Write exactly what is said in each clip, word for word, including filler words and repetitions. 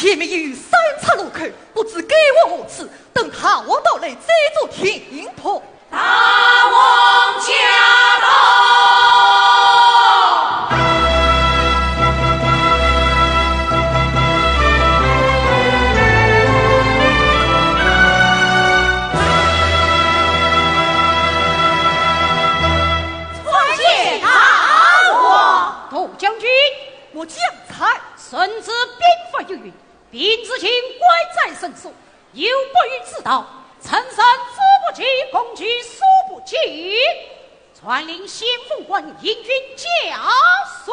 前面有三岔路口，不知该往何处，等大王到来再做停泊。大王驾到！参见大王！大将军，末将在。圣旨禀发于云， 并自今关斩生死，有不御之道，臣等子不及，共计数不及。传令先锋官引军加速。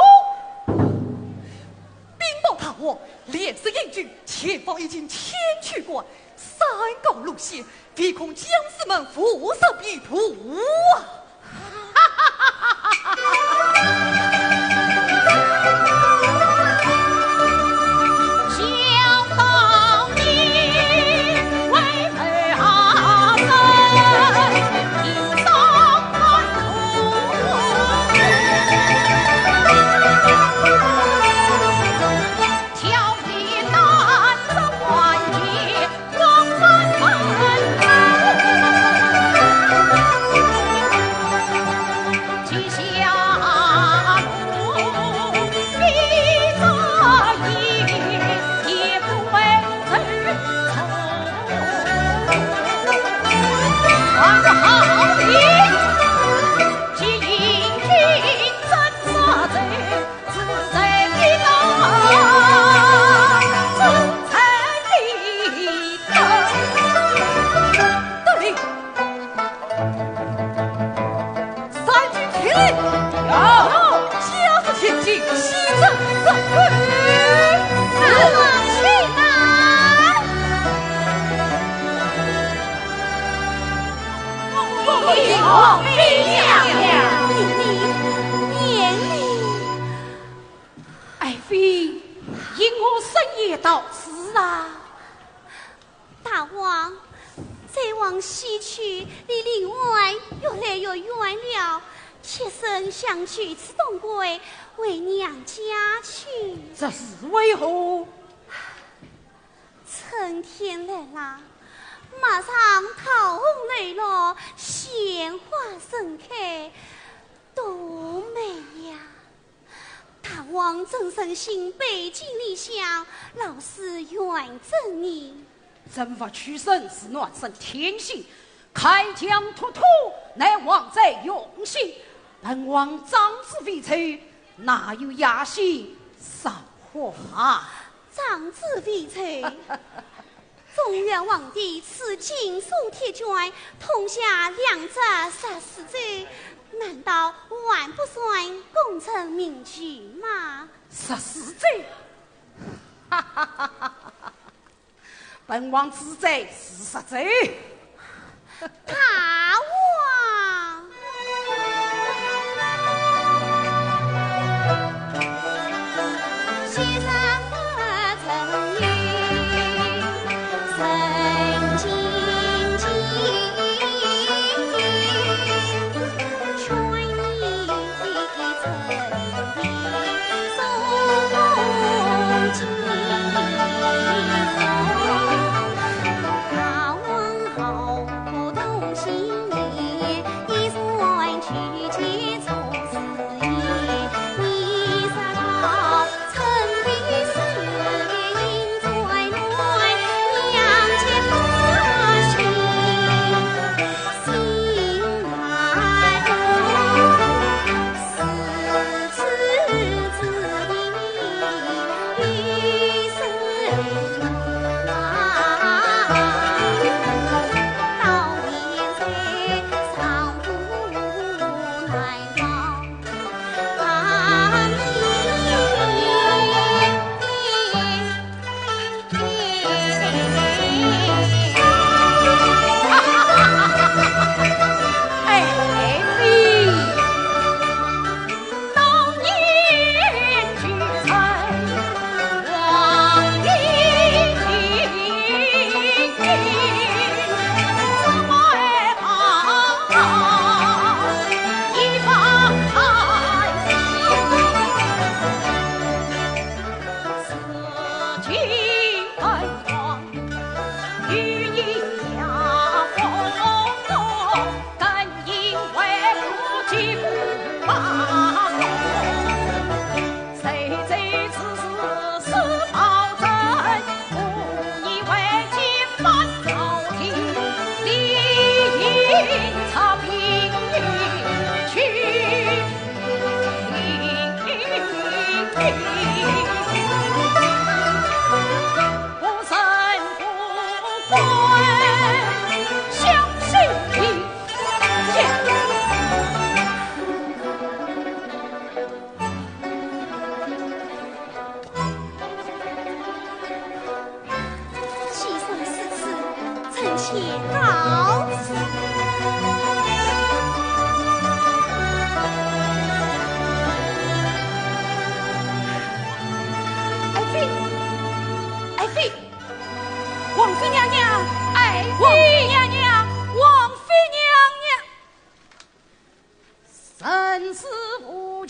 禀报大王，连日引军，前方已经千余关，山高路险，唯恐将士们误入歧途啊！ 得令。三军听令。有。加速前进，西征日寇。大王请安。奉命，奉命。免礼，免礼。爱妃，因何深夜到此啊？ 大王，再往西去，离灵外越来越远了，妾身想就此东归，回娘家去。这是为何？春天来了，马上桃红柳绿，鲜花盛开，多美呀！ 大王怎忍心背井离乡，劳师远征呢？人无屈身，是暖人天性，开疆拓土，乃王者用心。本王长子为侯，哪有野心造化？长子为侯， 中原皇帝赐金粟铁绢，痛下两只石狮子，难道还不算功成名就吗？石狮子？哈哈哈哈哈！本王主宰是石狮子。大王！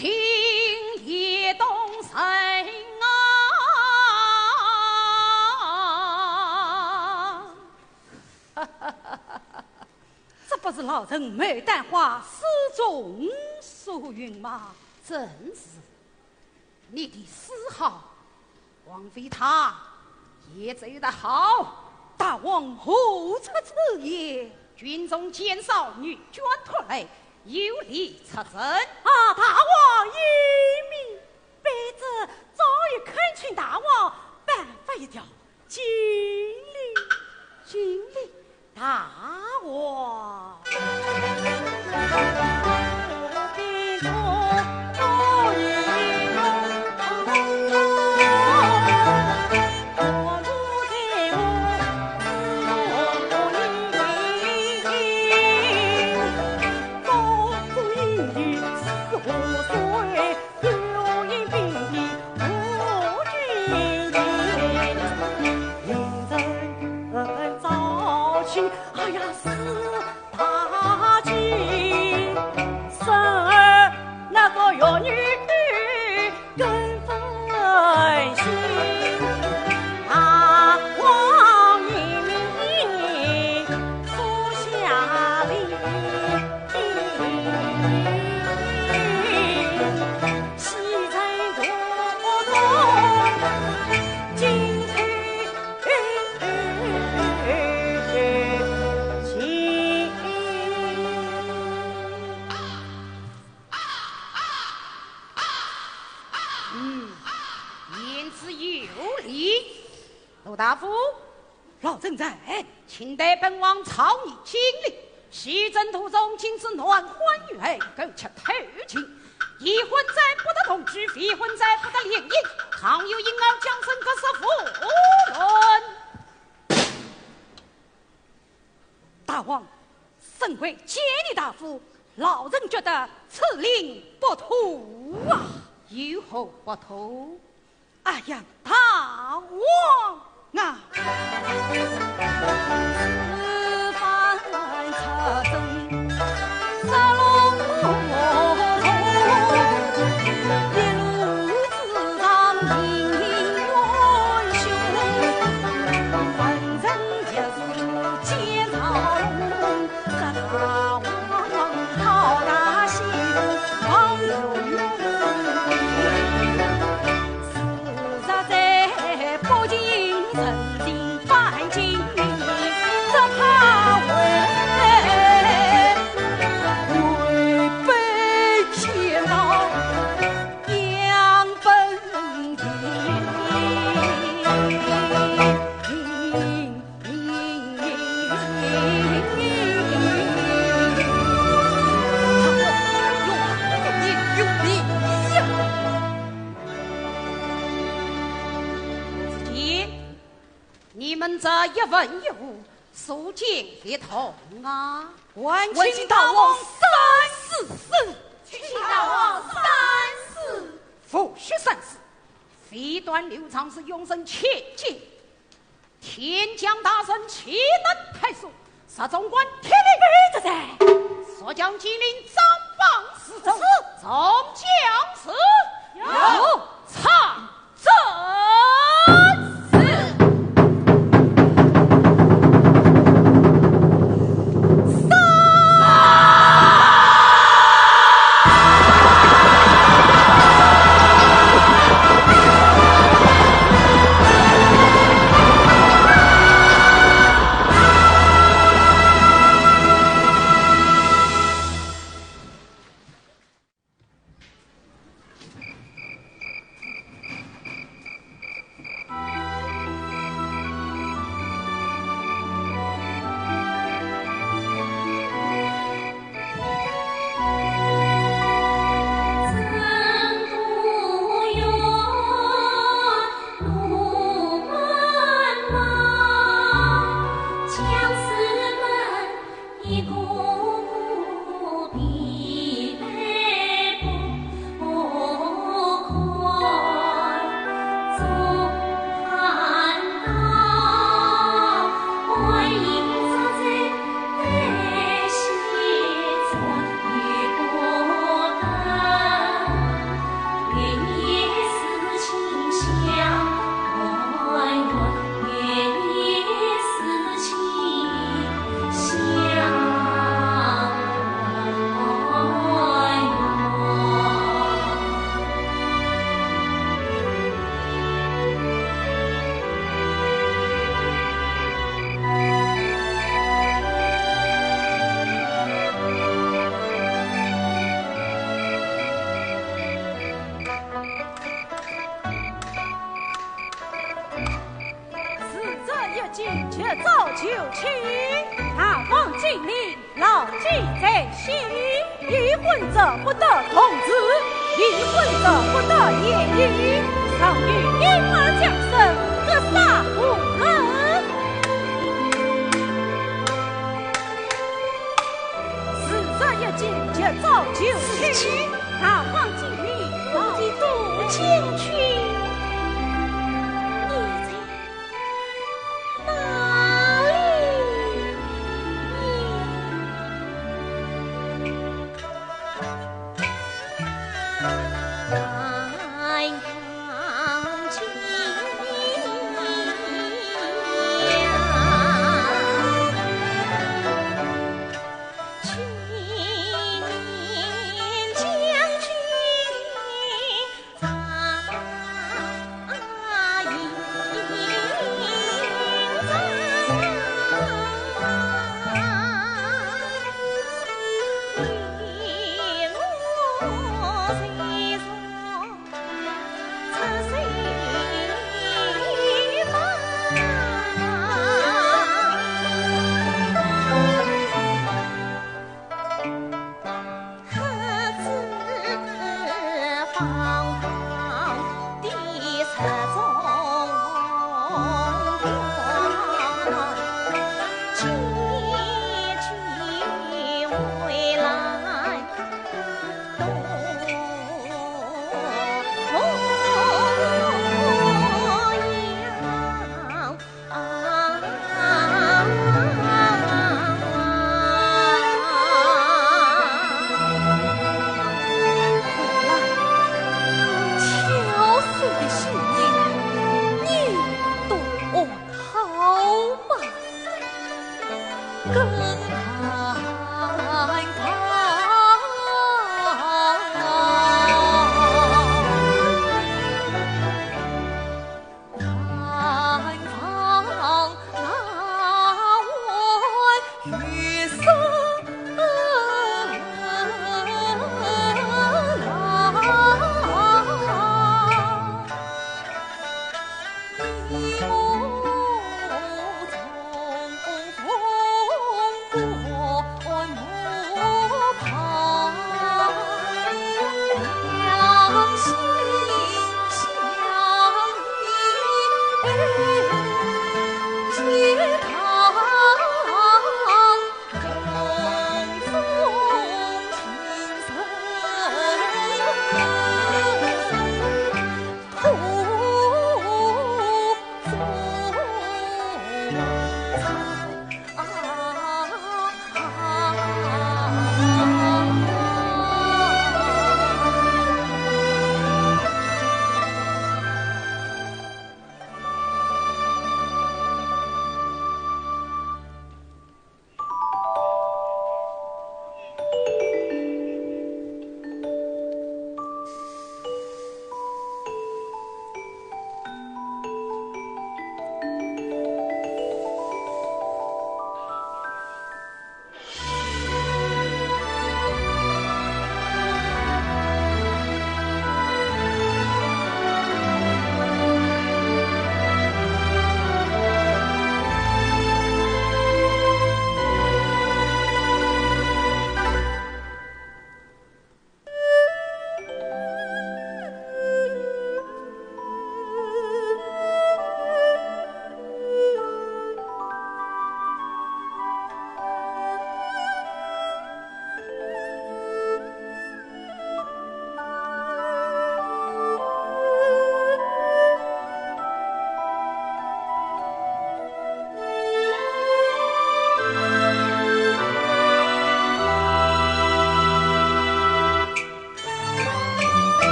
听也动人啊！这不是老臣牡丹花诗中所云吗？正是。你的诗好，王妃她也奏得好。大王何出此言？军中箭少，女眷拖累， 有礼出征。啊，大王英明，卑职早已恳请大王颁发一条金令。金令？大王。嗯，言之有理。鲁大夫，老臣在。请代本王草拟金令，西征途中，禁止男欢女爱，狗吃头颈。已婚者不得同居，未婚者不得联姻。倘有因而将生，格杀勿论。大王，身为建议大夫，老臣觉得此令不妥啊。有何不妥？ 哎呀，大王啊！子建，你们这一文一武，所见略同啊。还请大王三思。请大王三思。无需三思，非但刘长史永生千金， 天降大圣，岂能太守？十总管听令。备得在。速将金令张榜示众。是。众将士，有。唱阵。是。在先于离婚者不得同治，离婚者不得联姻，尚有因而降生，格杀勿论。事这一件，及早就去。大王今日，我的杜金君，你在 哪里？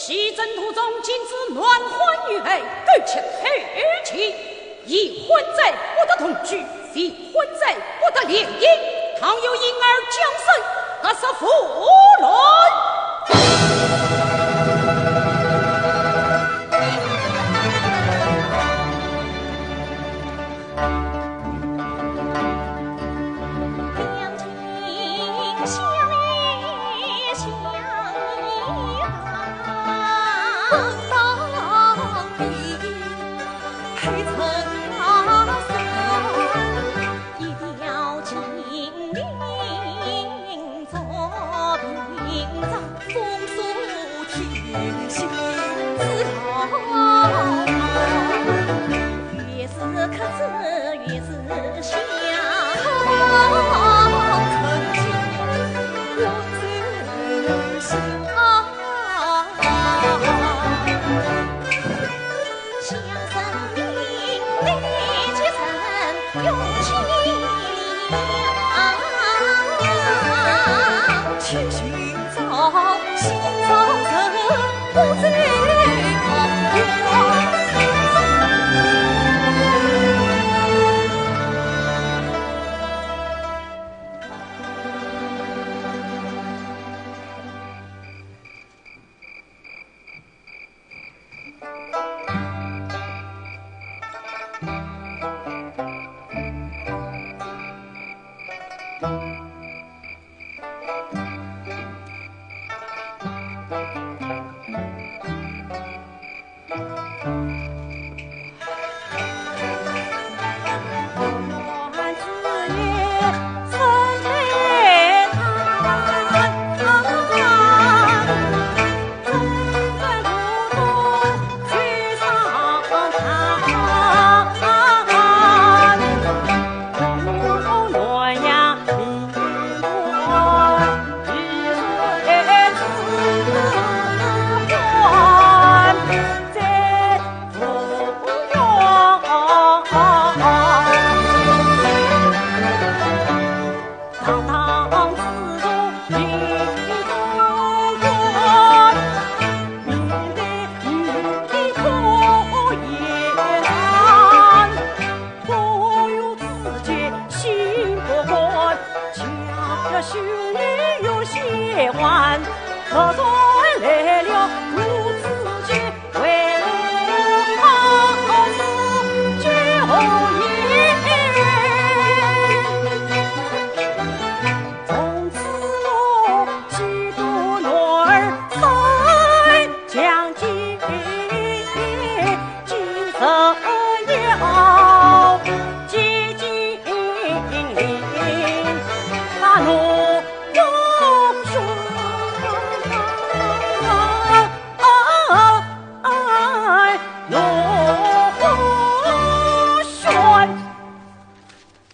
西征途中，今之男欢女爱，勾结偷情，已婚者不得同居，未婚者不得联姻，倘有婴儿降生，格杀父孺。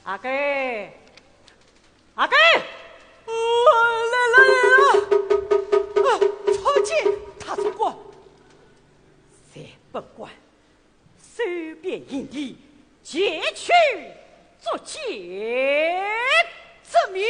阿哥，阿哥，呃，来，来，来，来，呃，参见大总管。谢本官，搜遍营地，前去作证。遵命。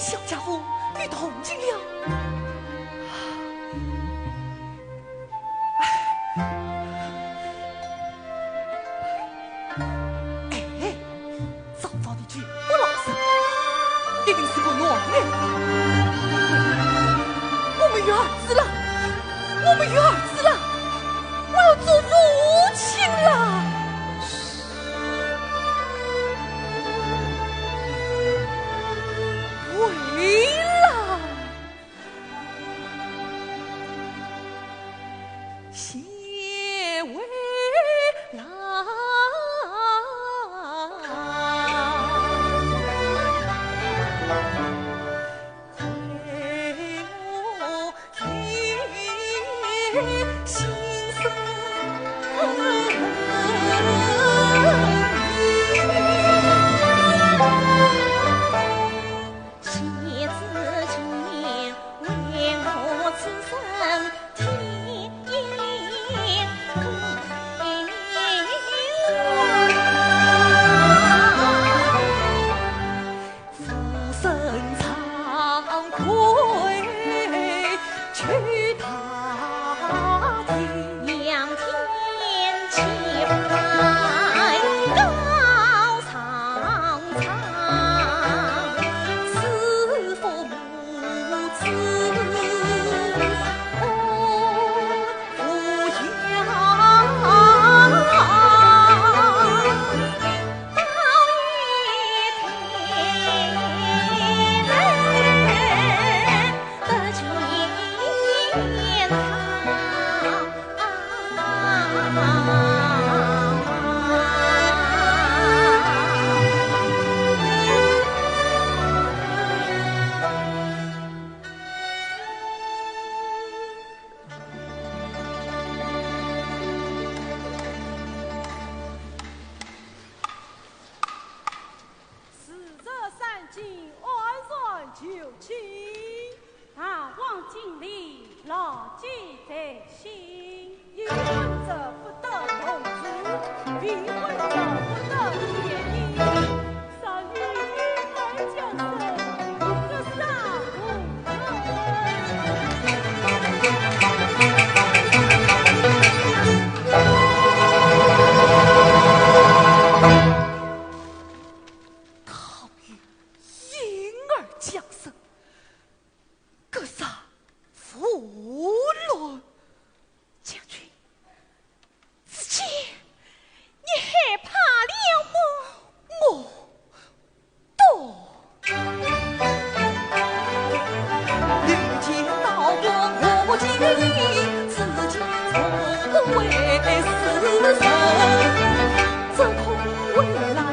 小家伙与同情了。哎，嫂嫂的嘴不老实，一定是个男人。我们有儿子了，我们有儿子了，我要做父亲了。 回来，谢回来。时则三更，安然就寝。大王敬礼，老骥在先。已婚者不得动词，未婚者不得言语。少女女儿降生，格杀勿论。 讨与婴儿降生，格杀勿论。将军，子建，你害怕了么？我 我的大将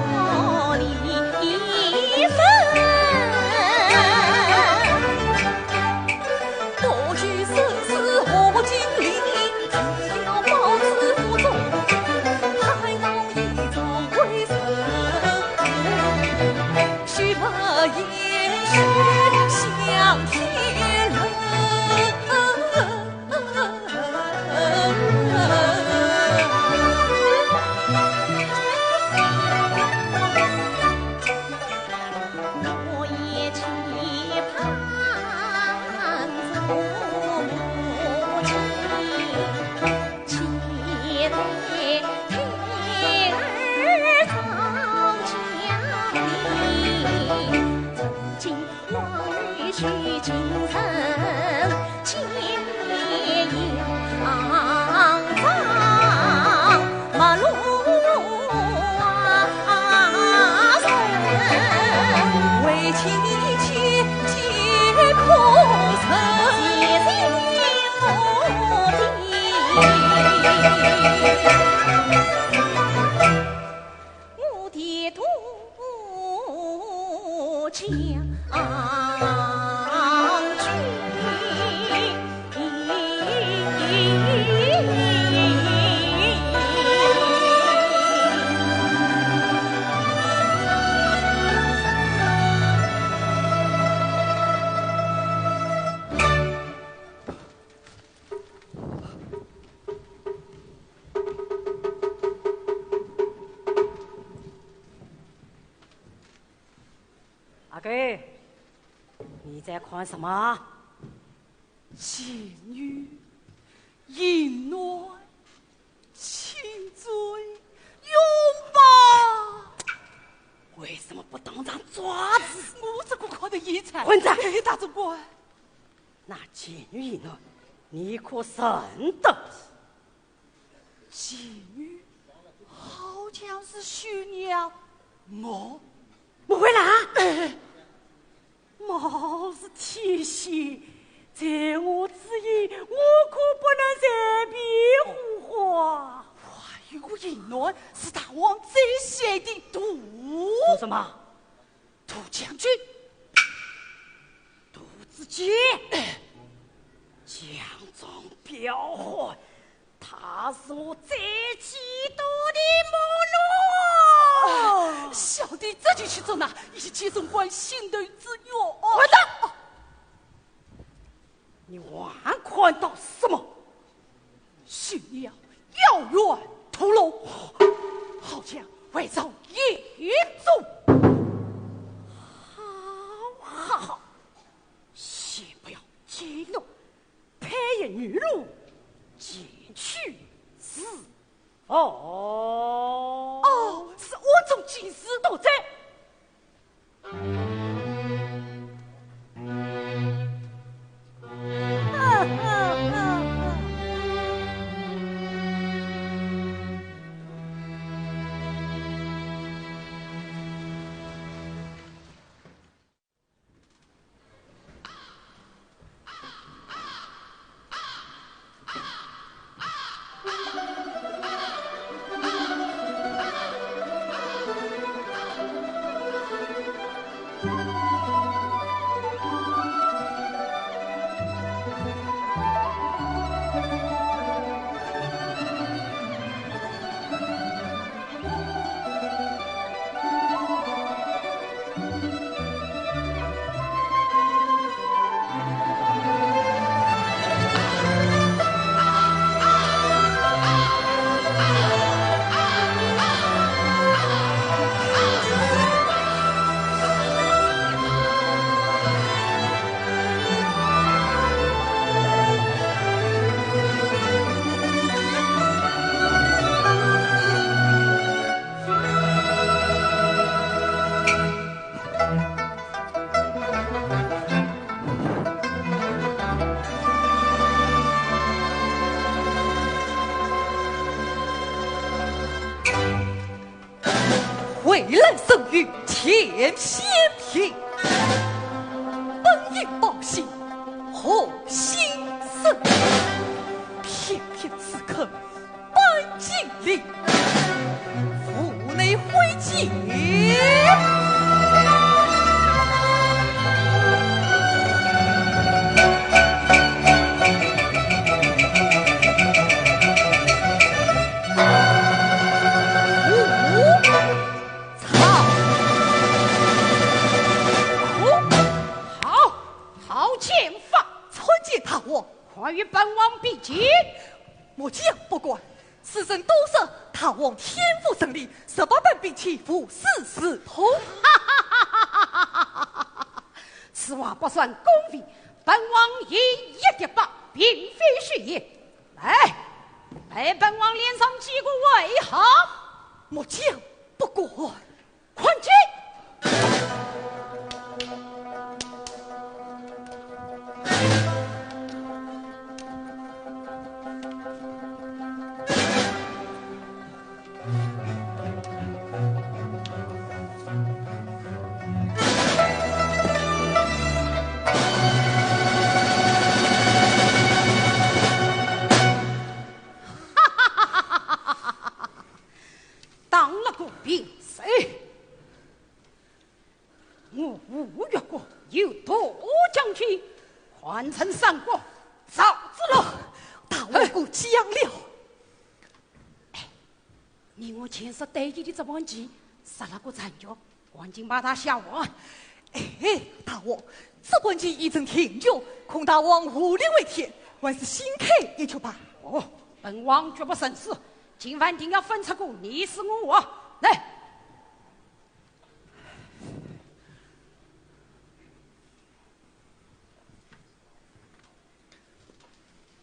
军。哎，你在看什么？妓女、淫乱、轻醉、勇暴。为什么不当场抓住？我这个看得一清。混账！哎，大总管。那妓女淫乱，你可认得？ 妓女好像是许娘。我……莫回答。哎，貌似天仙，在我之前，我可不能随便胡话。话语淫乱是大王最喜的毒。毒什么？ 毒将军。毒之剑，强壮彪悍，他是我最嫉妒的魔奴。小弟这就去捉拿，以解总管心头之愿。混蛋！ 你还看到什么？许娘妖怨屠龙，好像外遭阴谋。好，好，好，先不要激怒，配一女奴前去侍奉。哦，是暗中监视。多嘴。 回来圣谕天仙平，本应报喜贺新生，偏偏此刻 搬金陵，无奈回京。曹操，好，好剑法。参见大王。快与本王比剑。末将不敢。 世人都说大王天赋神力，十八般兵器无师自通。此话不算恭维，本王以一敌百，并非虚言。来，在本王脸上几个为号。末将不敢。 看剑！打了个平手。我吴越国有大将军，号称三国赵子龙。大王过奖了。哎，你我前世对敌的这盘棋，杀了个残局， 赶紧把他下完。哎，大王，这盘棋已成定局，恐大王无力回天，还是先开一局吧。哦，本王决不成事，今晚定要分出个你死我活。来。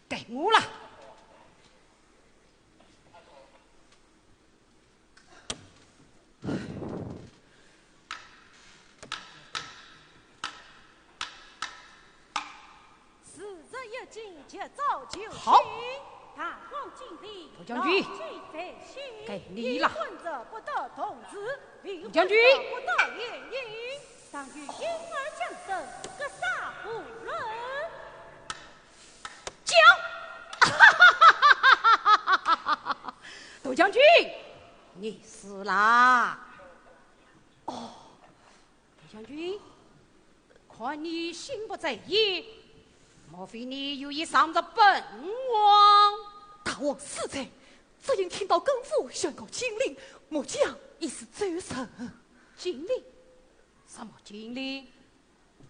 该我了。时日已尽，及早就好。大王金陵，大将军，老贼在先，该你了。离婚者不得同住，离婚者不得联姻，大将军，倘有婴儿降生，格杀无论。 讲。大将军，你死啦！哦，大将军，看你心不在焉，莫非你有意伤着本王？大王恕罪，只因听到更夫宣告禁令，末将一时走神。禁令？什么禁令？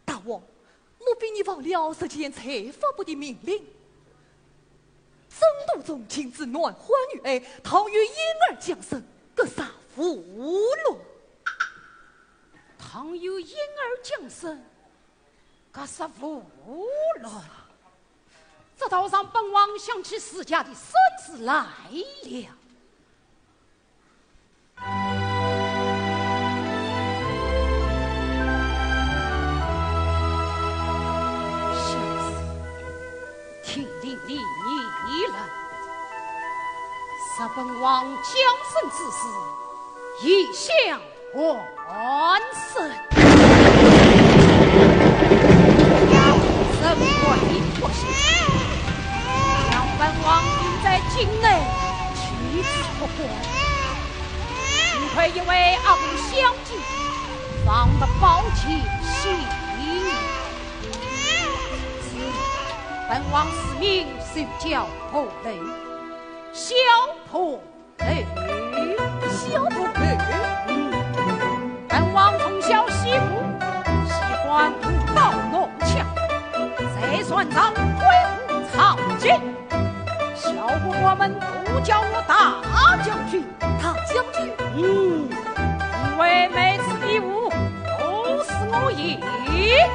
大王，奴婢已忘了日前才发布的命令。曾都中禁止男欢女爱，倘有婴儿降生，格杀无论。倘有婴儿降生，格杀无论。这倒让本王想起自家的身世来了。 想是天地灵，你人，杀本王降生之时，异象环生。人为不幸，将本王钉在井内，弃之不管。 幸亏一位阿婆相救，方得保全性命。是，本王自命就叫婆头，小婆头。小婆头？嗯，本王从小习武，喜欢舞刀弄枪，在战场挥舞长剑。 小伙伴们都叫我大将军。大将军？嗯，因为每次比武都是我赢。哎。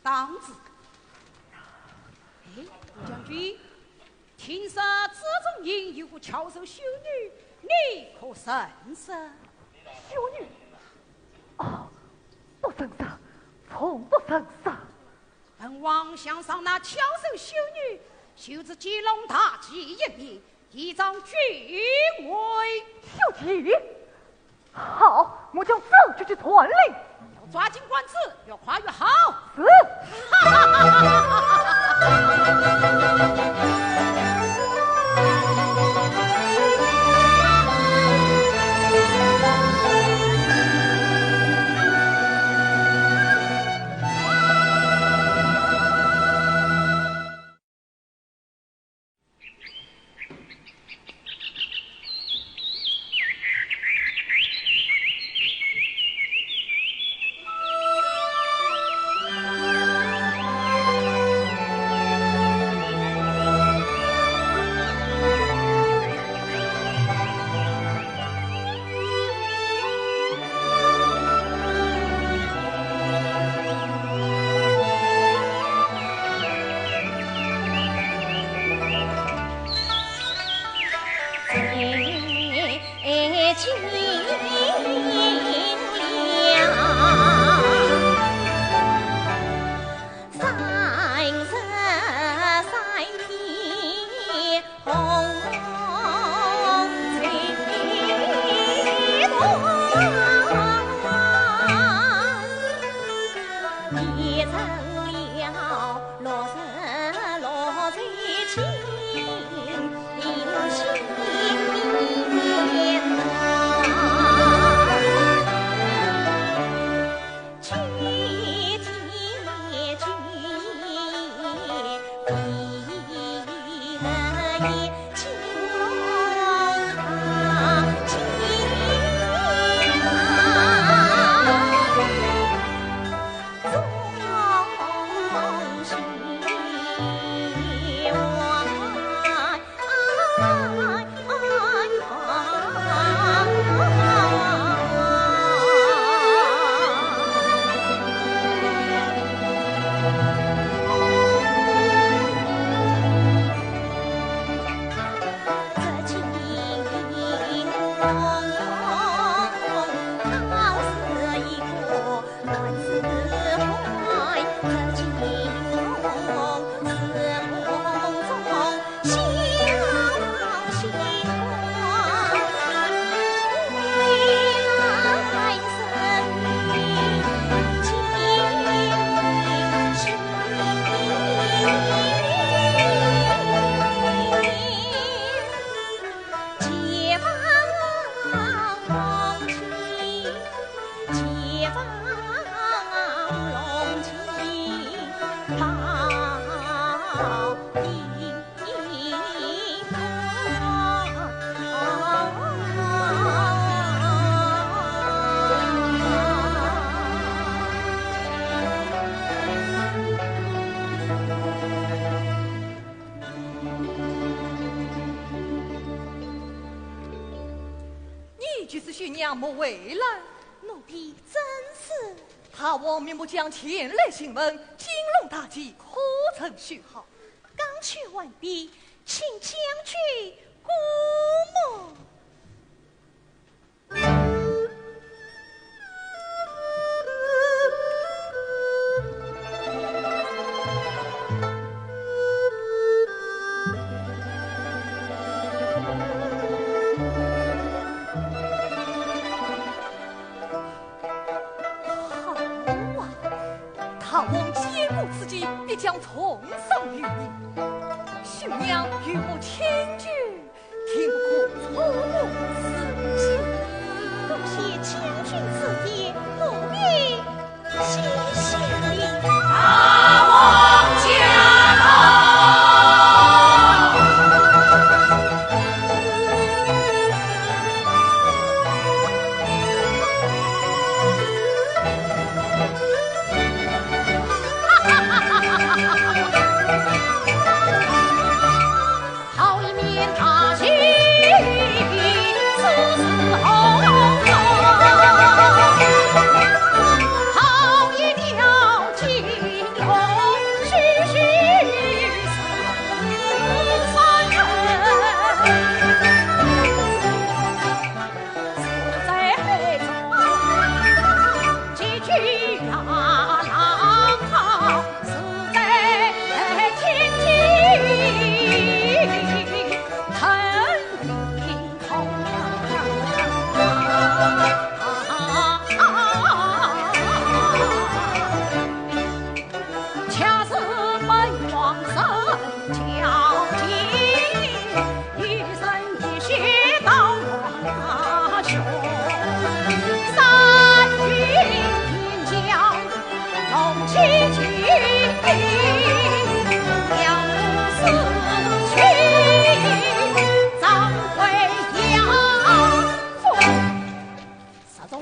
样子。哎，吴将军，听说紫竹林有个巧手绣女，你可认识？绣女？哦，不认识，从不认识。本王想赏那巧手绣女，绣制金龙大旗一面， 以彰军威。秀吉，好，末将这就去传令。要抓紧关子，越快越好。是。你就是绣娘莫惠兰？奴婢正是。大王命末将前来请问，金龙大旗可曾绣好？刚绣完毕，请将军过目。 好啊，大王见过此旗，必将重赏于你。绣娘与我亲眷，定不可错过此旗。多谢将军指点，奴婢谢谢你。大王驾到！ 好一面大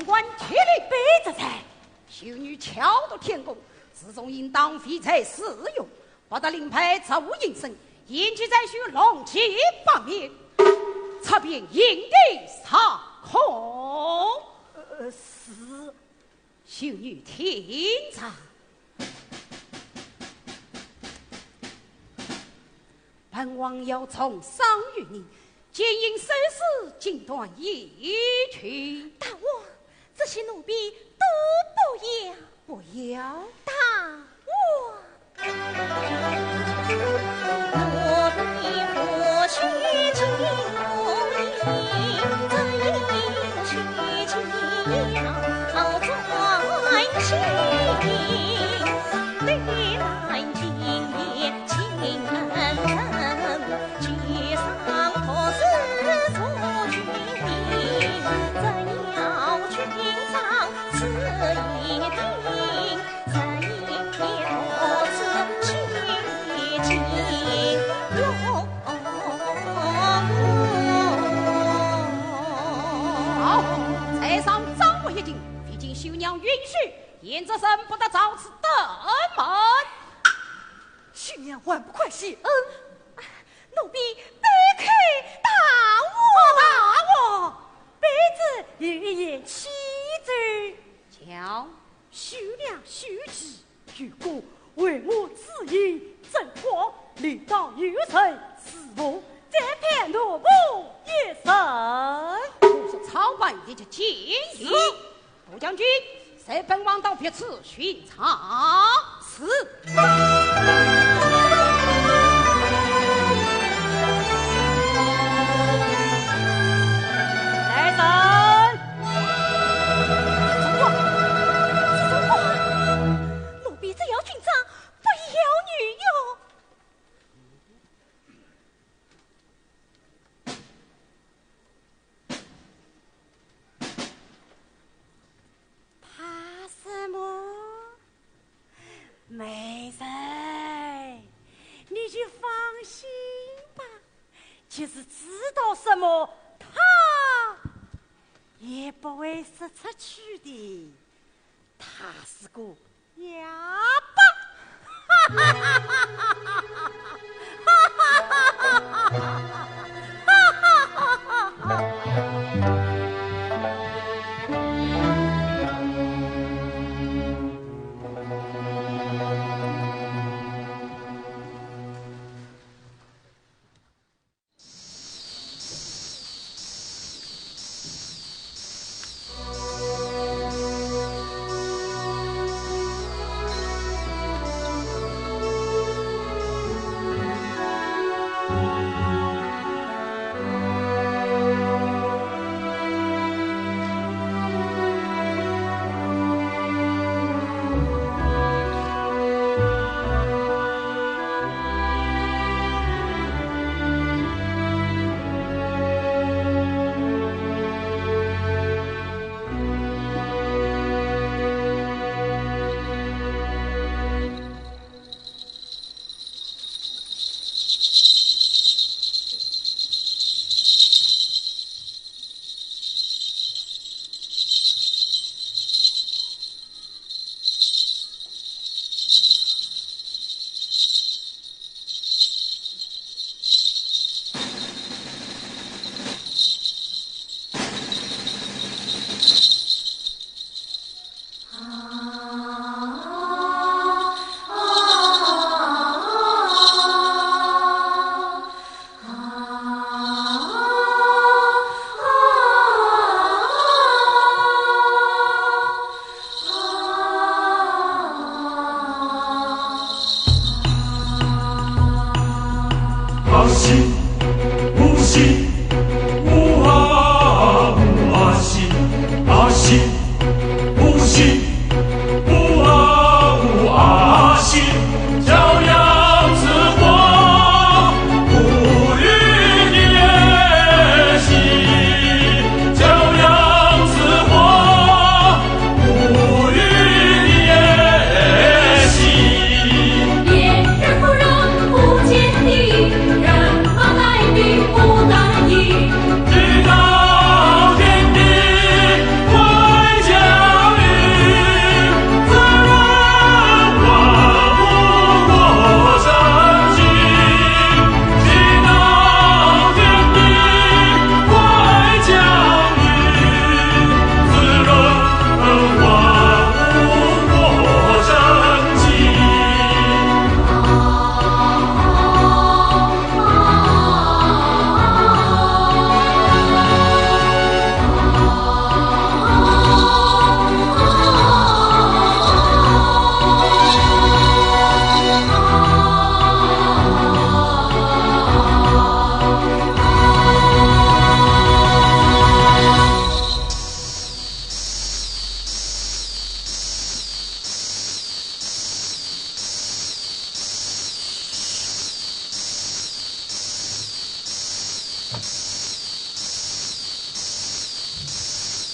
关铁林。卑职在。秀女巧夺天工，自从应当唯才是用，博得令牌奏音声，延吉才许龙旗八面，插遍营地上空。呃，是。秀女听着。本王要重赏于你，金印首饰，锦缎衣裙。大王，这些奴婢都不要。不要？大王。好，在上掌握一金，未经绣娘允许，贤侄孙不得造次登门。绣娘还不快谢恩？奴婢拜见大王。大王，卑职有一言启奏。讲。绣娘秀吉， 如果为我之意正当，理当有人侍奉，再配奴仆一人。不说操办，立即进言。是。杜将军，随本王到别处巡查。是。来人！ 是什么？是什么？奴婢只要军装，不要女佣。怕什么？美人，你就放心吧。 即使知道什么，他也不会说出去的。他是个哑巴。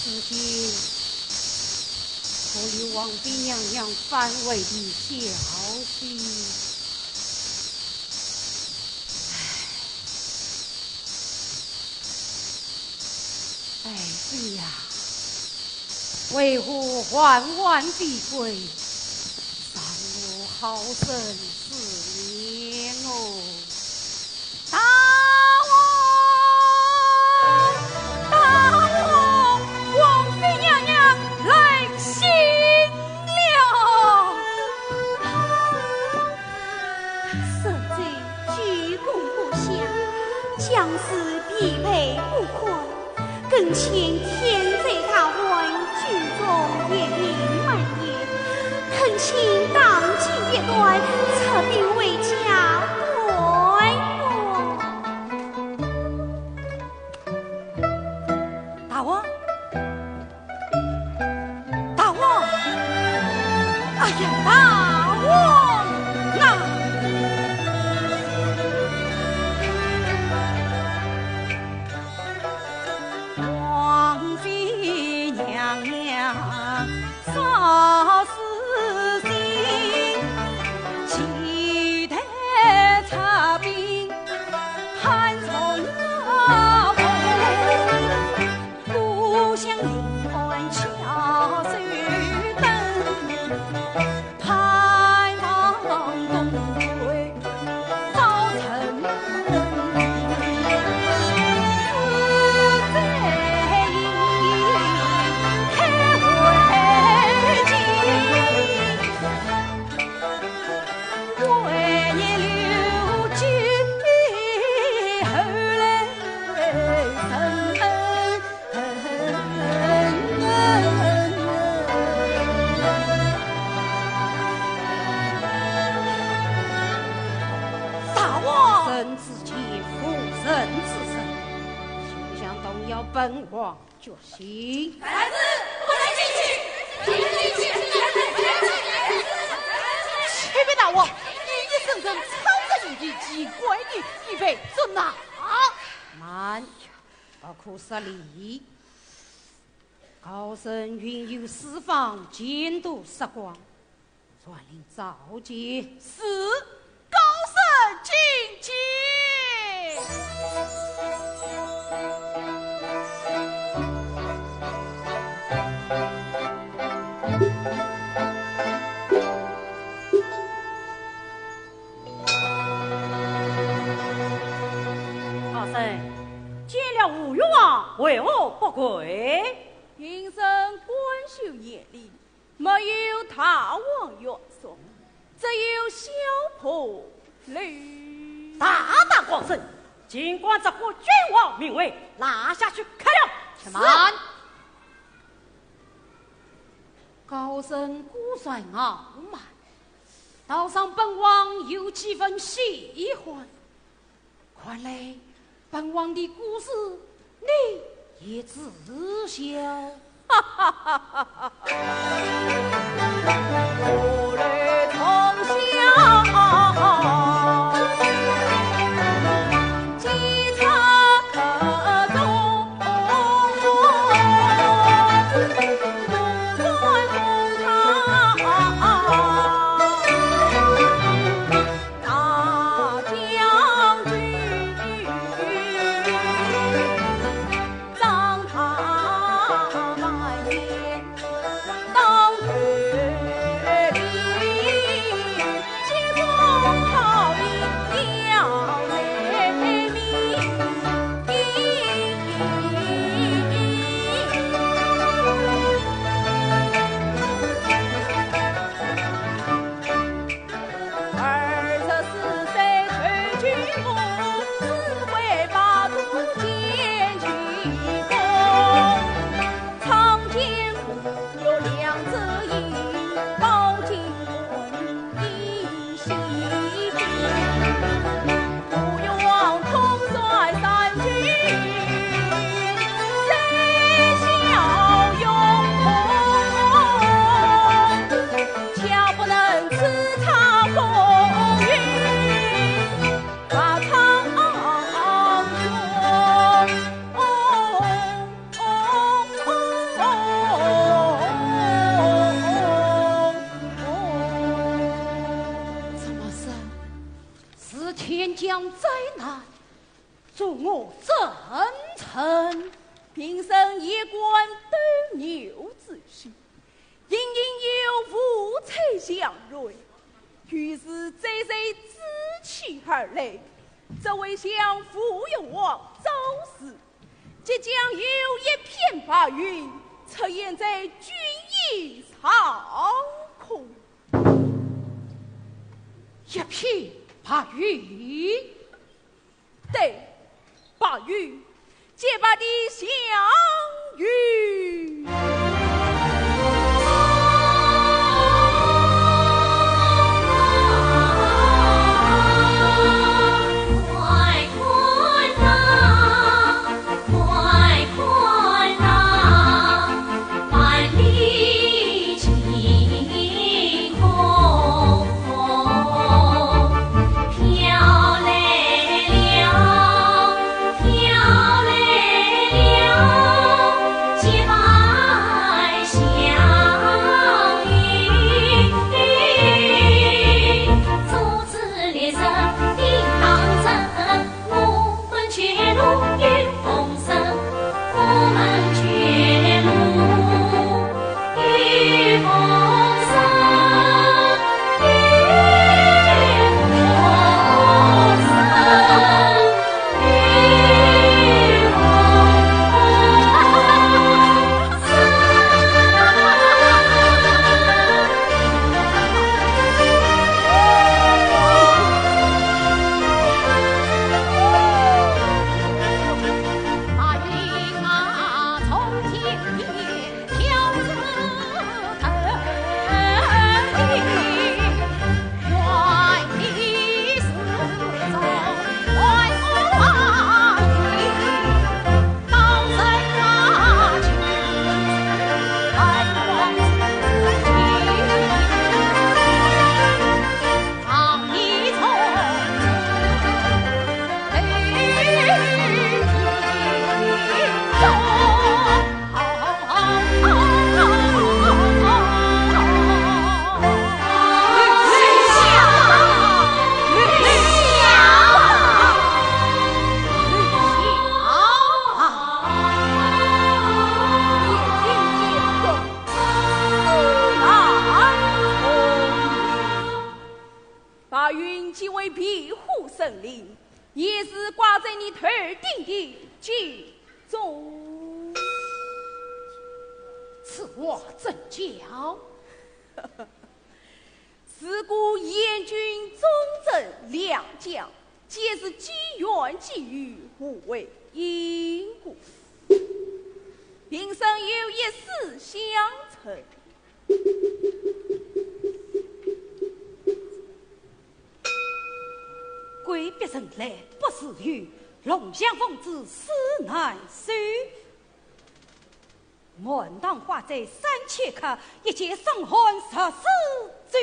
如今可有王妃娘娘返回的消息？唉，爱妃呀，为何缓缓未归？让我好生思念哦。 大王，大王，王妃娘娘来信了。沈妃鞠躬不下，将士疲惫不堪， 更请天子大王居中一饮慢饮，恳请当机立断，出兵回家。大王，大王，哎呀，大王啊！大王！臣子建父，人之臣，休想动摇本王决心。来人，不能进去！不能进去！不能进去！启禀大王，御医圣人抄着你的奇怪的医备，准拿。慢，不可失礼。高升云游四方，见多识广，传令召见。是，高升觐见。高升，见了吴越王，为何不跪？平生官休严礼，没有大王约束，只有小仆礼。大胆高升，竟敢直呼君王名讳，拉下去砍了！且慢！高升固然傲慢，倒让本王有几分稀罕。 看来本王的故事你也知晓。哈哈哈哈哈！夜观斗牛之时，隐隐有五彩祥瑞，于是追随紫气而来，这位向五岳王昭示，即将有一片白云出现在君宴上空。一片白云？对，白云，洁白的祥云。白云即为庇护森林，也是挂在你头顶的金钟。此话怎讲？自古燕军忠臣良将，皆是机缘际遇，互为因果。平生有一丝相存， 贵别人来不自由，龙象凤子死难收。满堂花簪三千颗，一件霜寒十四州。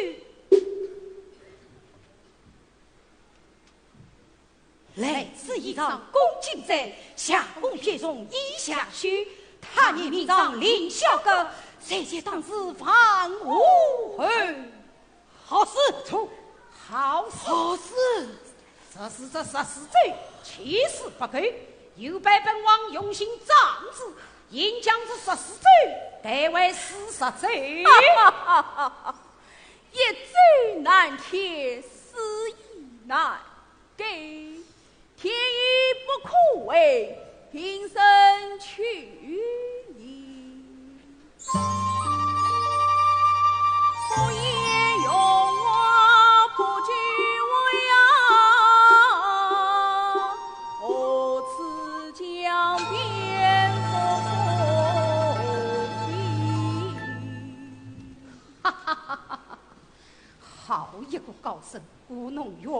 来此一场攻金战，下宫必从衣下休。他日明朝凌霄阁，谁知当时万物后 好事！错，好事！好事！这是这十四州，气势不够，有拜本王用心掌制，应将这十四州代为四十州。一州难填，四夷难 盖，天意不可违，平生去矣。不言荣华不及位啊，何似江边风飞。哈哈哈哈！好一个高僧，故弄玄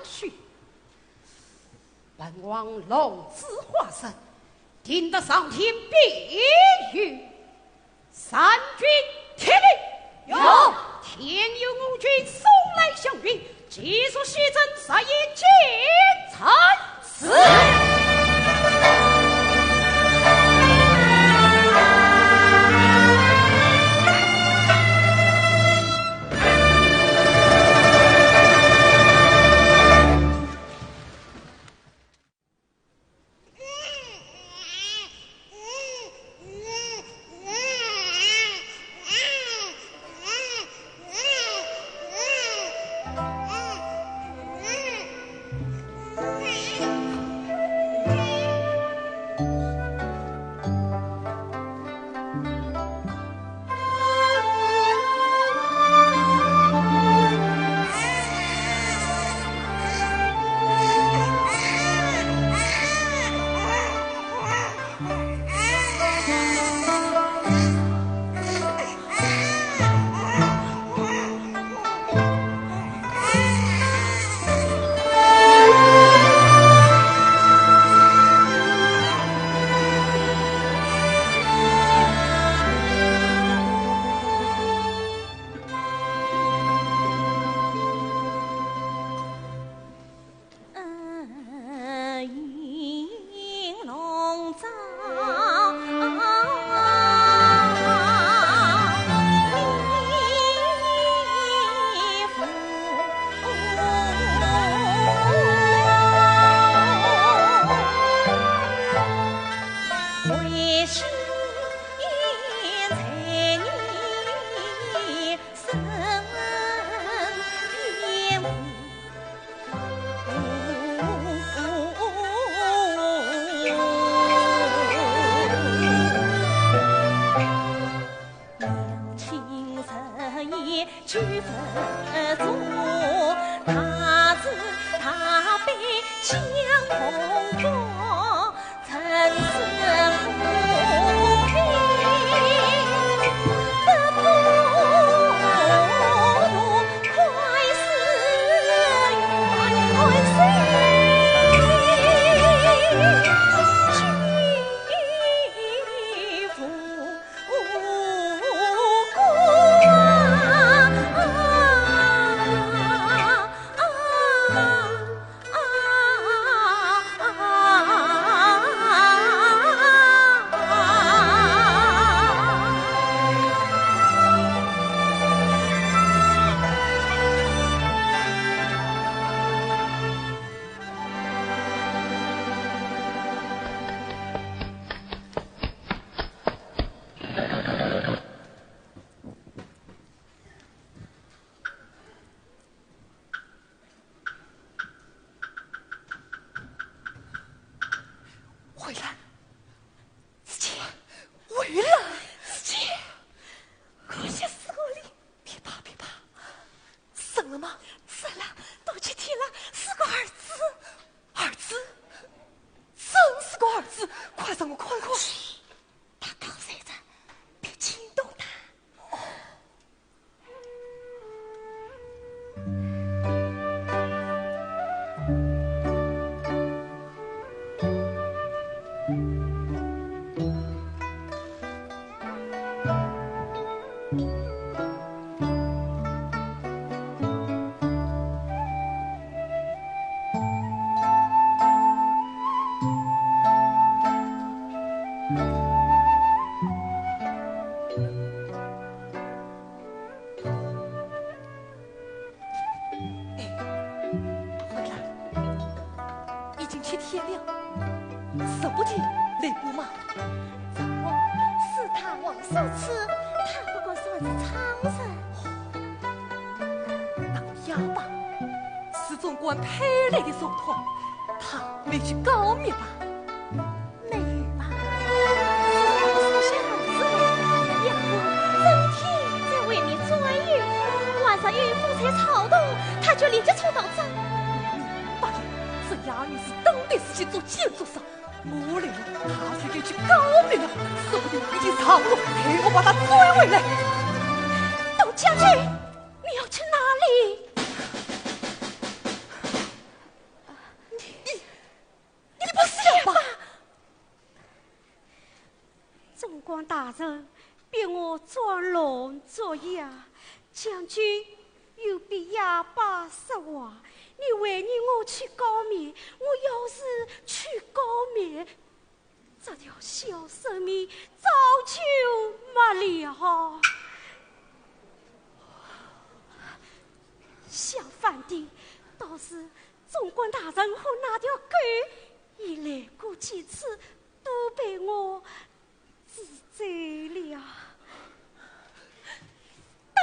虚。 本王龙子化身，定得上天庇佑，三军听令。有。天佑五军送来祥云，即速西征，日夜进城。是。如此，他不过算是常人。那哑巴是总管派来的总管，他没去告密吧？没有吧？自从我生下儿子来，杨过整天在外面转悠，晚上有风吹草动，他就立即冲到这。明白了，这杨女士等的是去做奸做商， 我来了，他就得去告密了，说不定已经上路，待我把他追回来。董将军，你要去哪里？你，你，你不是哑巴？总管大人逼我装聋作哑， 将军又逼哑巴说话，你还让我去告密，我要是去告密，这条小生命早就没了。相反的，倒是总管大人和那条狗已来过几次，都被我 治罪了。大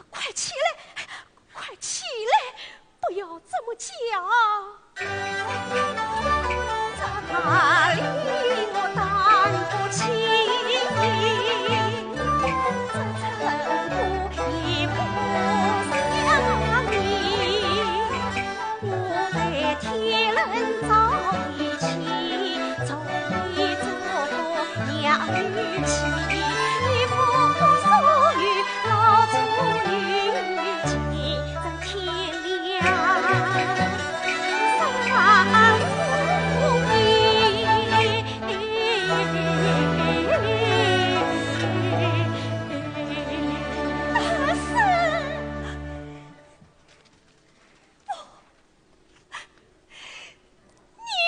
快起来，快起来，不要这么叫。这哪里我担不起，这寸步也不像你。 我在天冷早已起，早已做过娘与妻，一副所有老祖女，今日天亮三五年。大娘！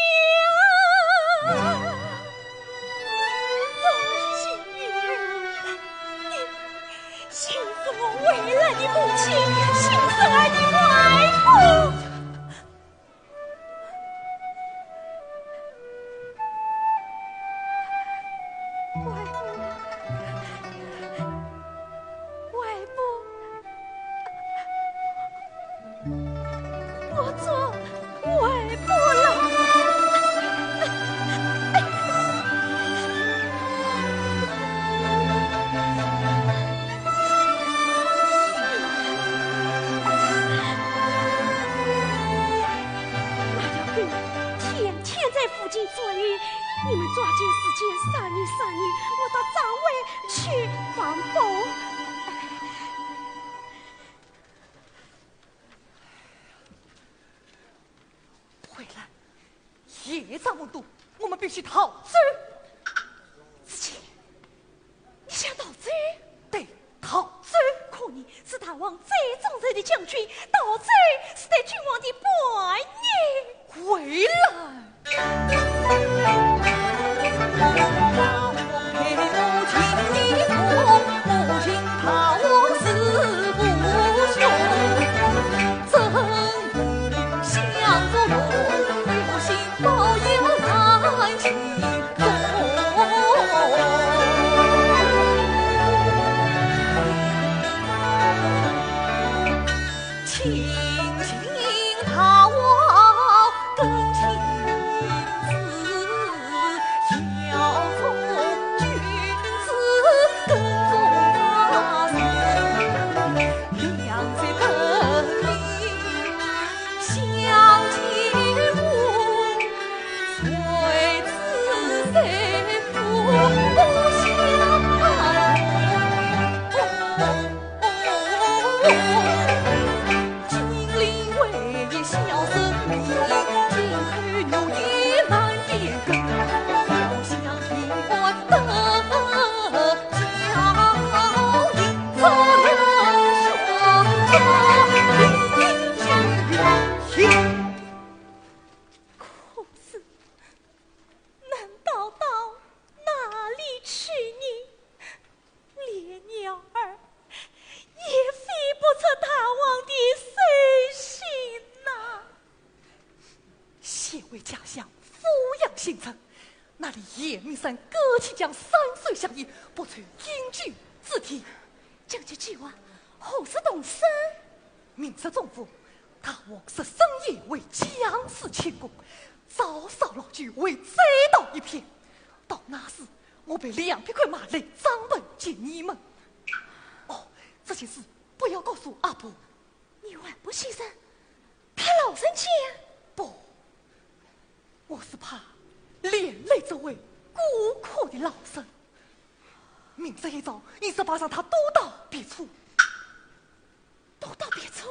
我的心儿，你，你是我未来的母亲，是我未来的外婆。 外婆，外婆，我做外婆了。 那条狗天天在附近转悠，你们抓紧时间商议商议，我到庄外去放风。回来，夜长梦多，我们必须逃走。子建， 你想逃走？对，逃走。可你是大王最忠实的将军，逃走是对君王的叛逆。回来。那里严明山各起将山水相依，不愁隐居之地。将军计划何时动身？明日中午，大王舍深夜为将士庆功，招烧老酒，为追悼一片。到那时，我备两匹快马、累帐篷接你们。哦，这件事不要告诉阿婆。你还不信任？ 怕老人家？不，我是怕连累这位孤苦的老人。明日一早，你就陪着他躲到别处。躲到别处？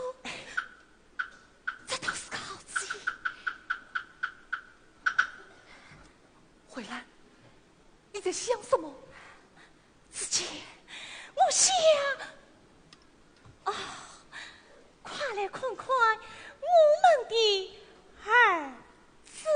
这倒是个好主意。慧兰，你在想什么？ 子建，我想，啊，快来看看我们的儿子。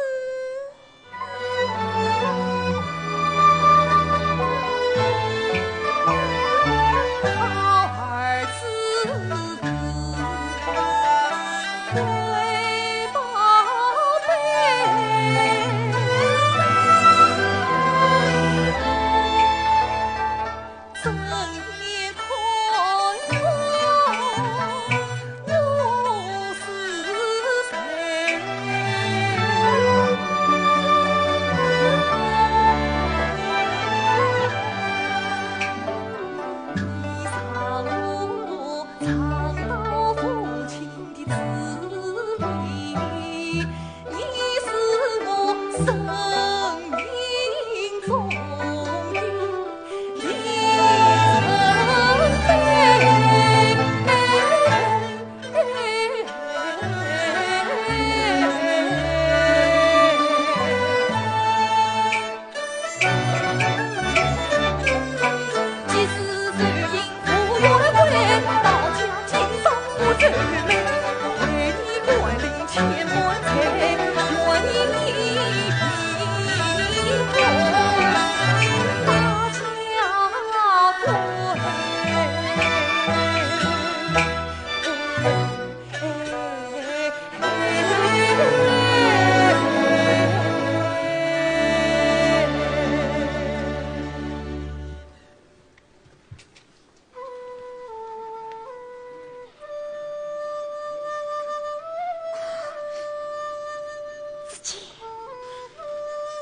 子建，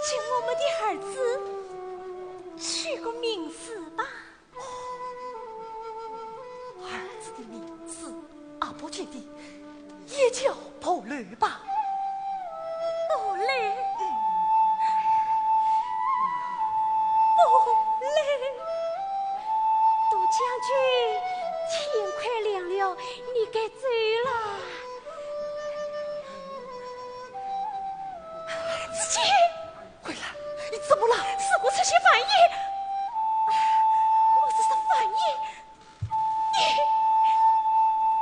给我们的儿子取个名字吧。 儿子的名字，阿宝姐弟，也叫宝雷吧。宝雷？宝雷。大将军，天快亮了，你该走了。子建。 慧兰，你怎么了？如果出现反意，我是说反意，你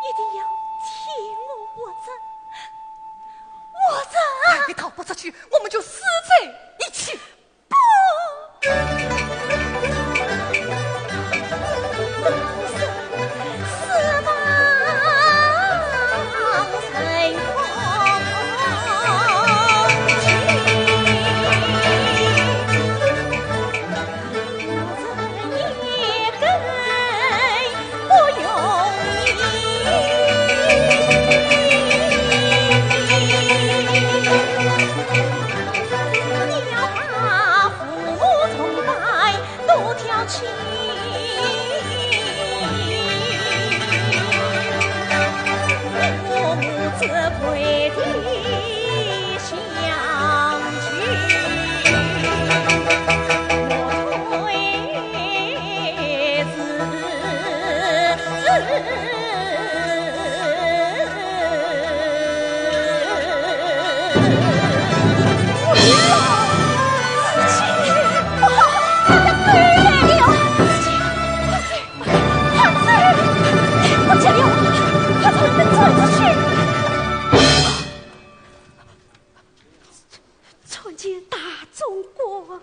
一定要替我活着，活着！哎，你逃不出去，我们就死在一起。不！ 参见大总管。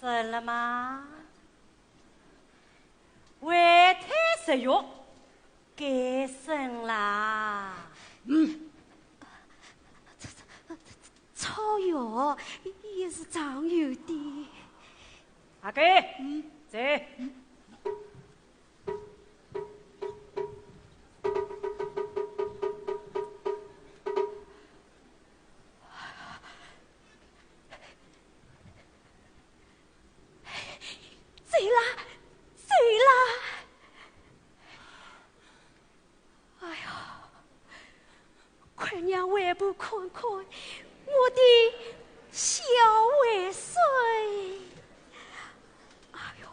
死了吗？回头节约节省啦。嗯，这这这这超越也是长远的。阿给，嗯，走。走啦，走啦！哎呀，快让外婆看看我的小外孙！哎呦！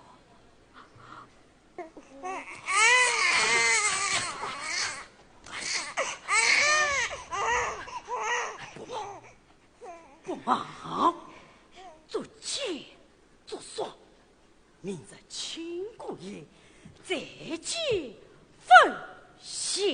不忙，做奸做双，明日清宫夜再见分晓。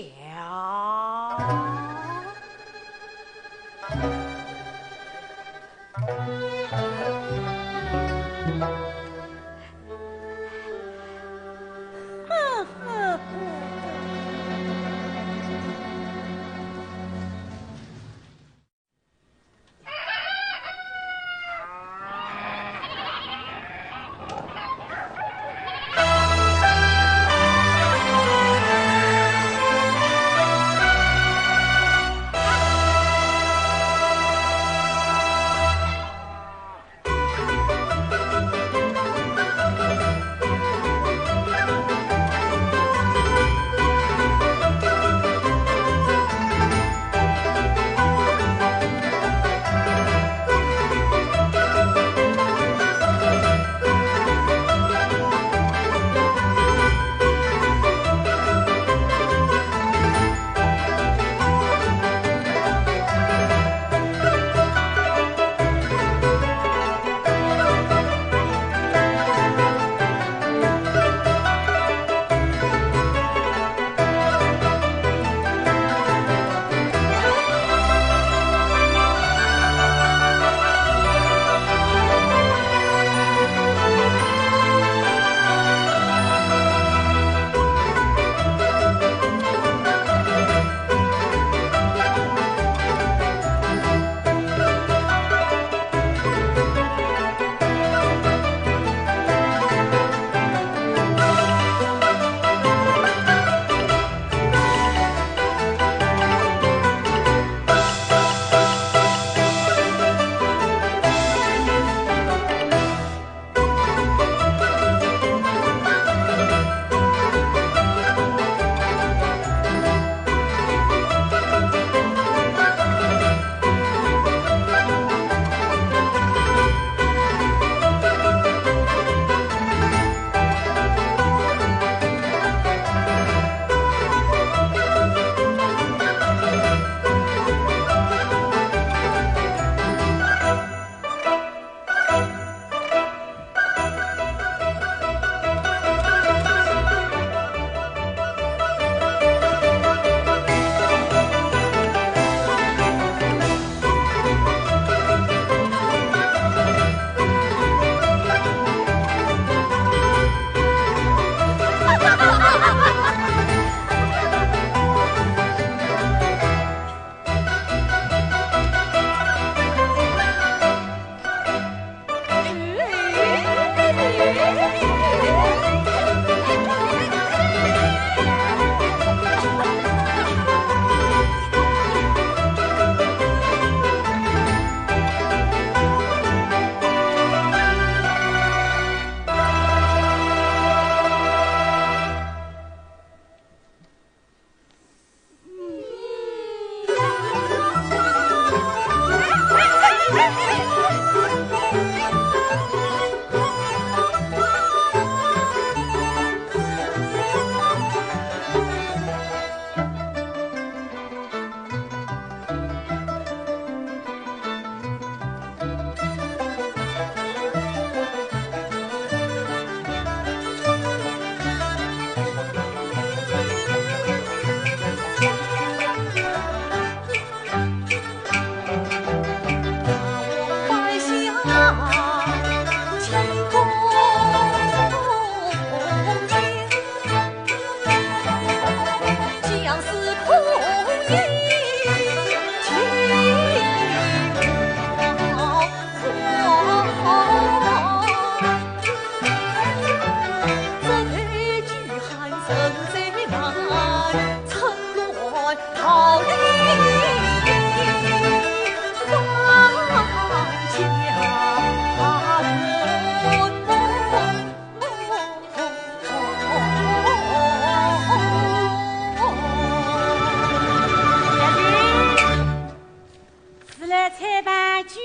是来采办酒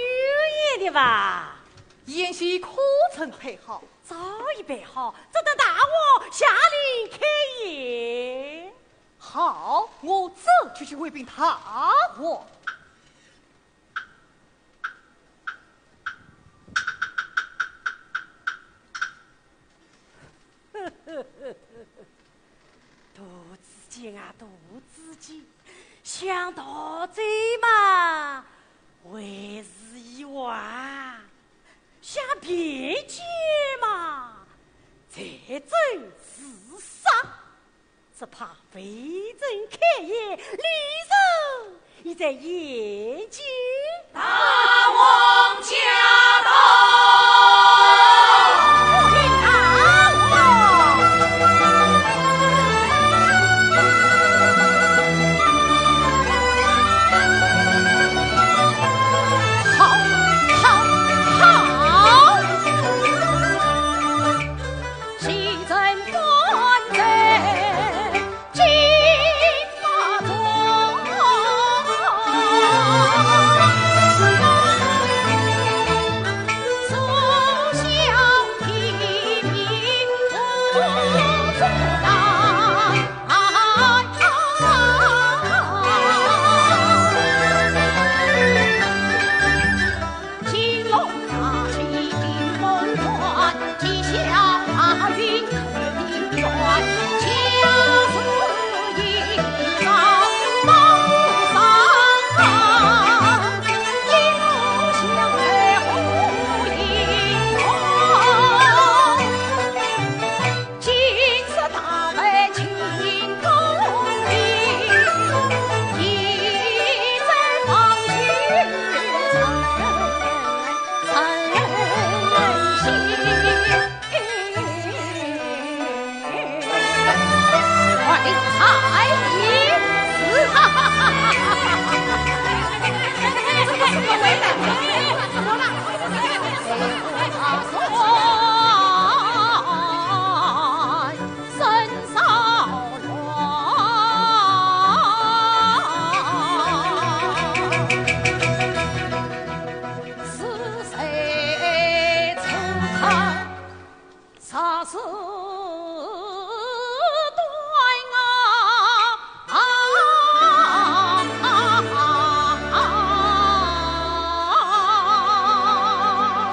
宴的吧？宴席可曾备好？早已备好，只等大王下令开宴。好，我这就去回禀大王。 杜子建啊，杜子建，想陶醉嘛，为时已晚；想辩解嘛，罪证如山。只怕未曾开宴，李儒已在宴间。大王驾到！好，好，好！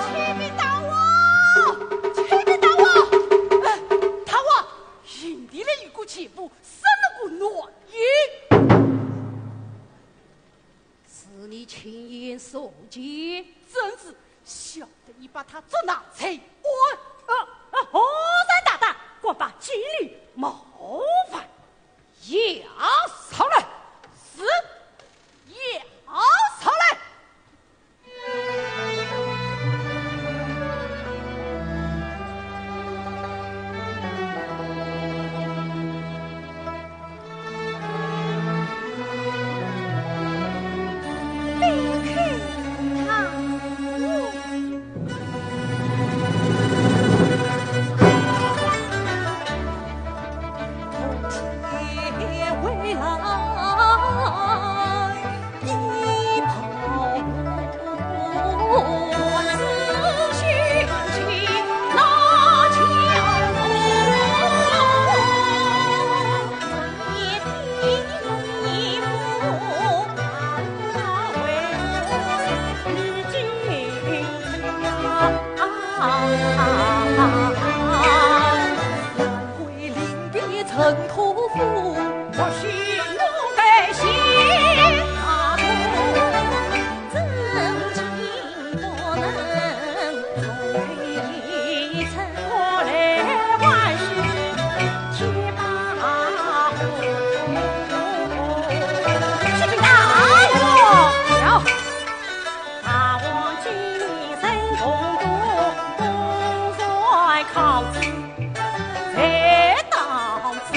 启禀大王，启禀大王，大王，营地里有个奸夫，生了个男婴。 是你亲眼所见？正是，小的已把他捉拿在案。啊，啊，何人大胆，敢把京里冒犯？押上来。是，押上来。 启禀大王。大王今日升堂，东山康子在堂之。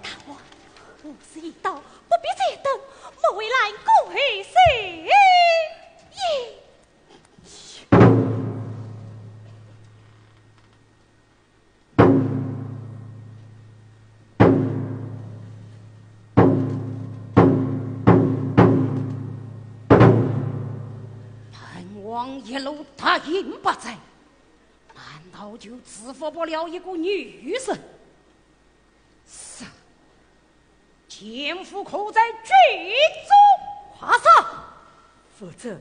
大王，无事一到，不必再等，莫为兰桂谢意。 本王一路大营不在，难道就制服不了一个女人？是，田福可在军中？快说，否则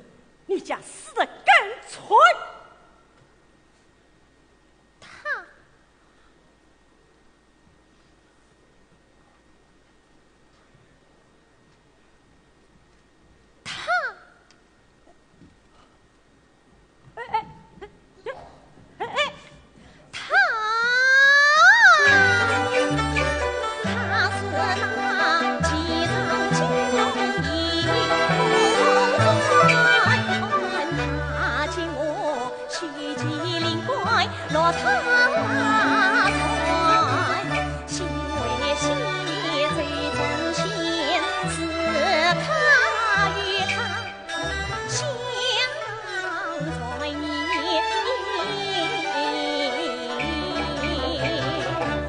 你将死得更惨。 他，他，哎，哎，哎，哎，哎，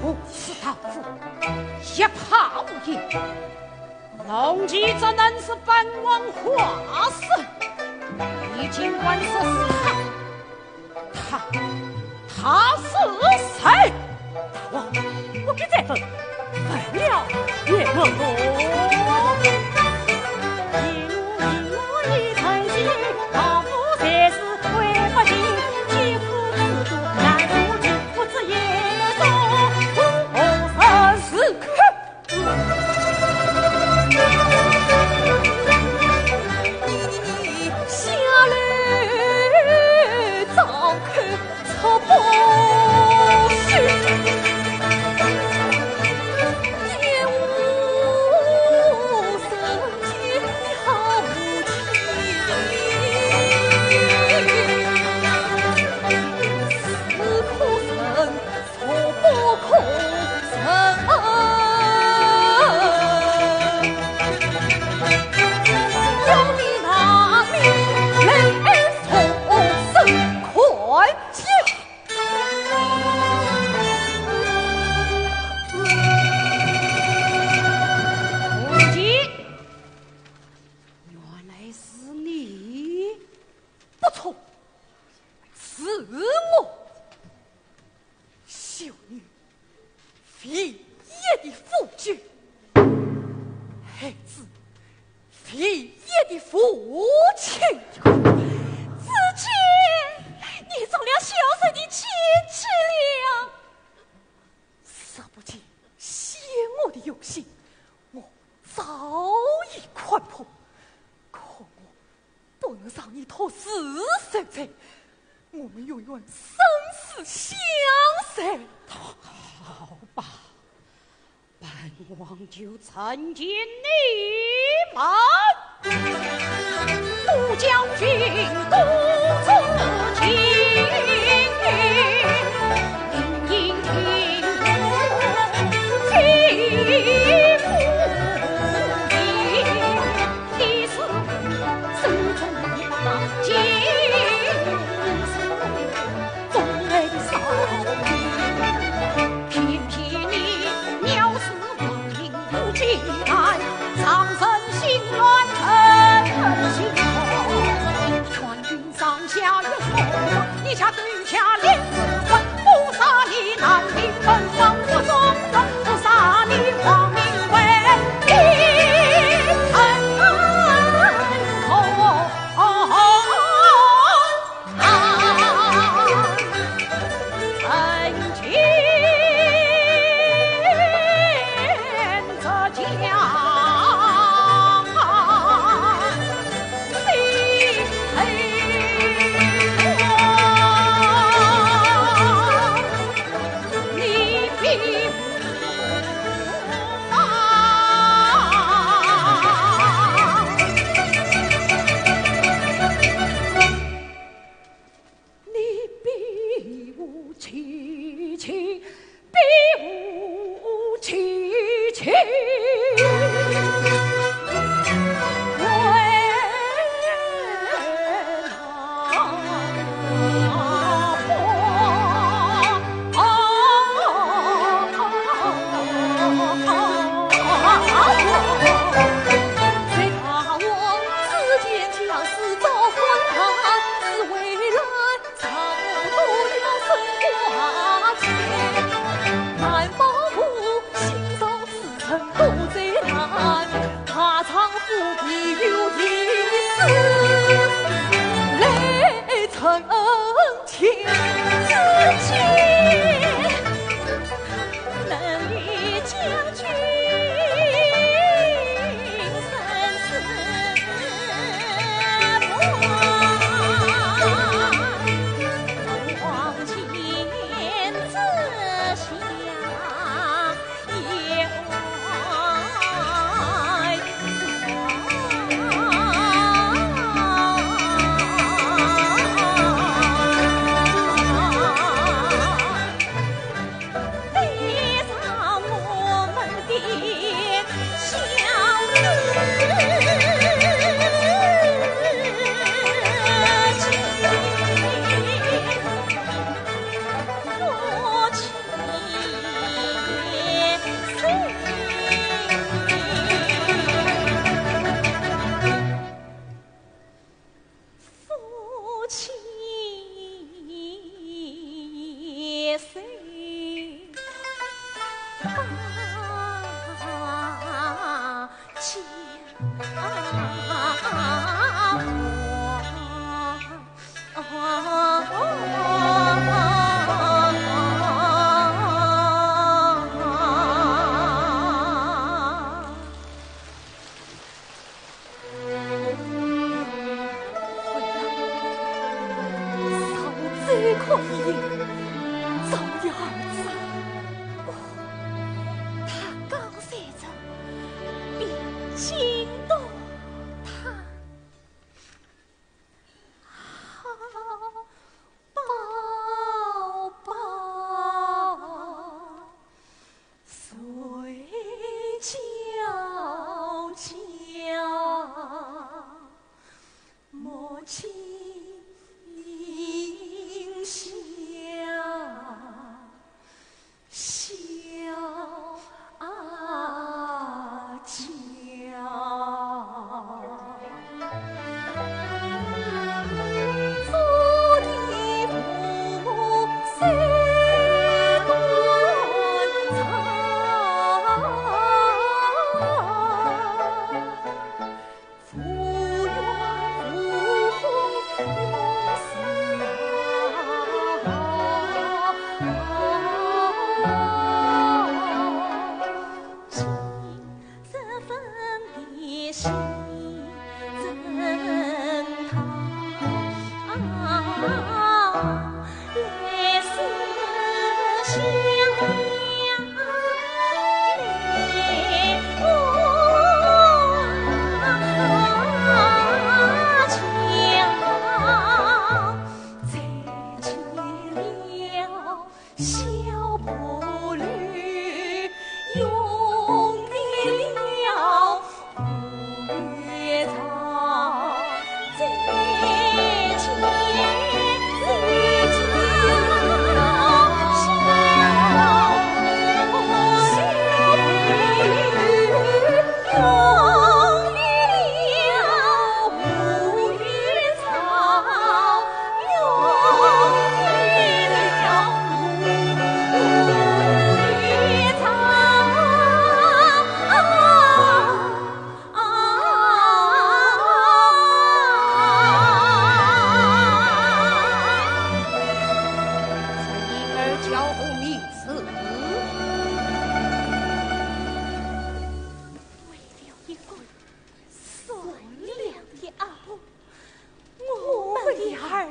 如此大夫，一派胡言。龙骑之人是本王花生，你竟敢说是他？ 他，他是谁？大王，不必再问，问了也没用。原来是你。不错，是我。 秀女，唯一的夫君，孩子，唯一的父亲。子建，你中了小人的奸计了。若不见先我的用心，我早已看破。可我我能让你脱死受罪，我们永远生死相随。好吧，本王就参见你们。都将军，公子卿，领引听我，听我言。 你比我凄清，比我凄清。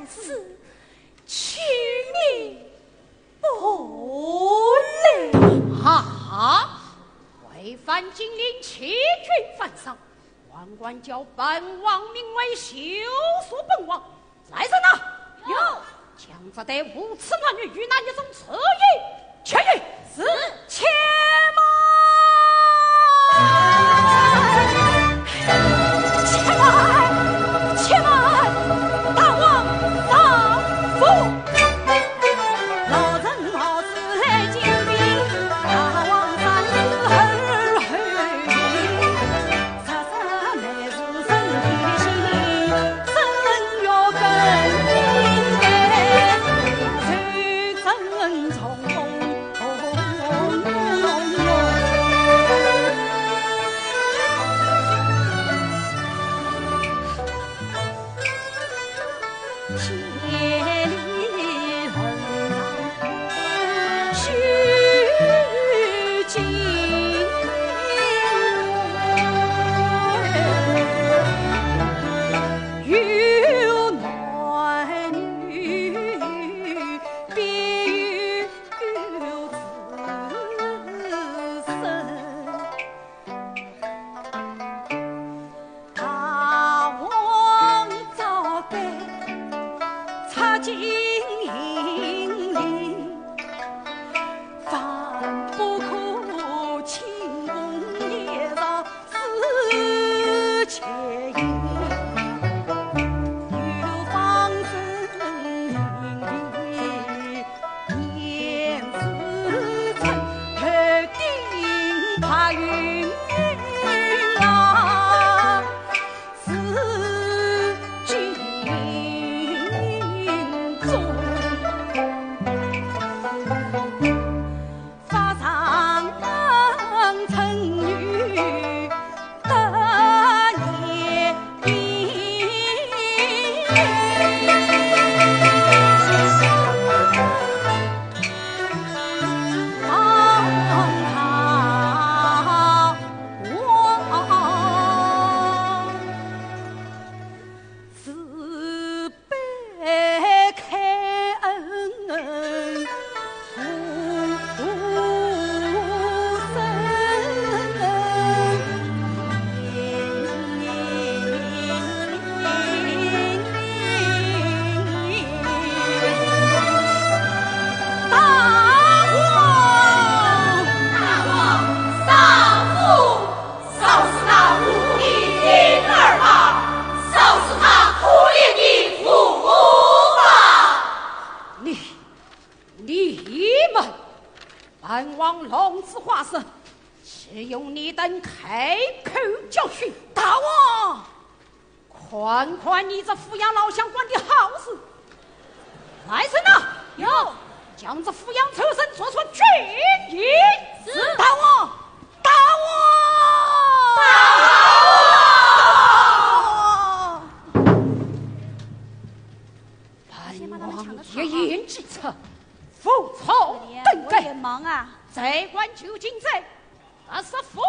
子，请你不来。啊！违反金陵欺君犯上，还敢叫本王名讳，羞辱本王！来人呐！有。将这对无耻男女与那一种处以千余。是。且慢！且慢！且慢！大王上！你们，本王龙子华是，岂容你等开口教训？大王！ 看看你这富阳老相官的好事！来人呐！有。将这富阳畜生捉出去斩！是。大王！大王！大王！先把他们抢个一言既出，无从更改。我也忙啊。再敢就近在 二十五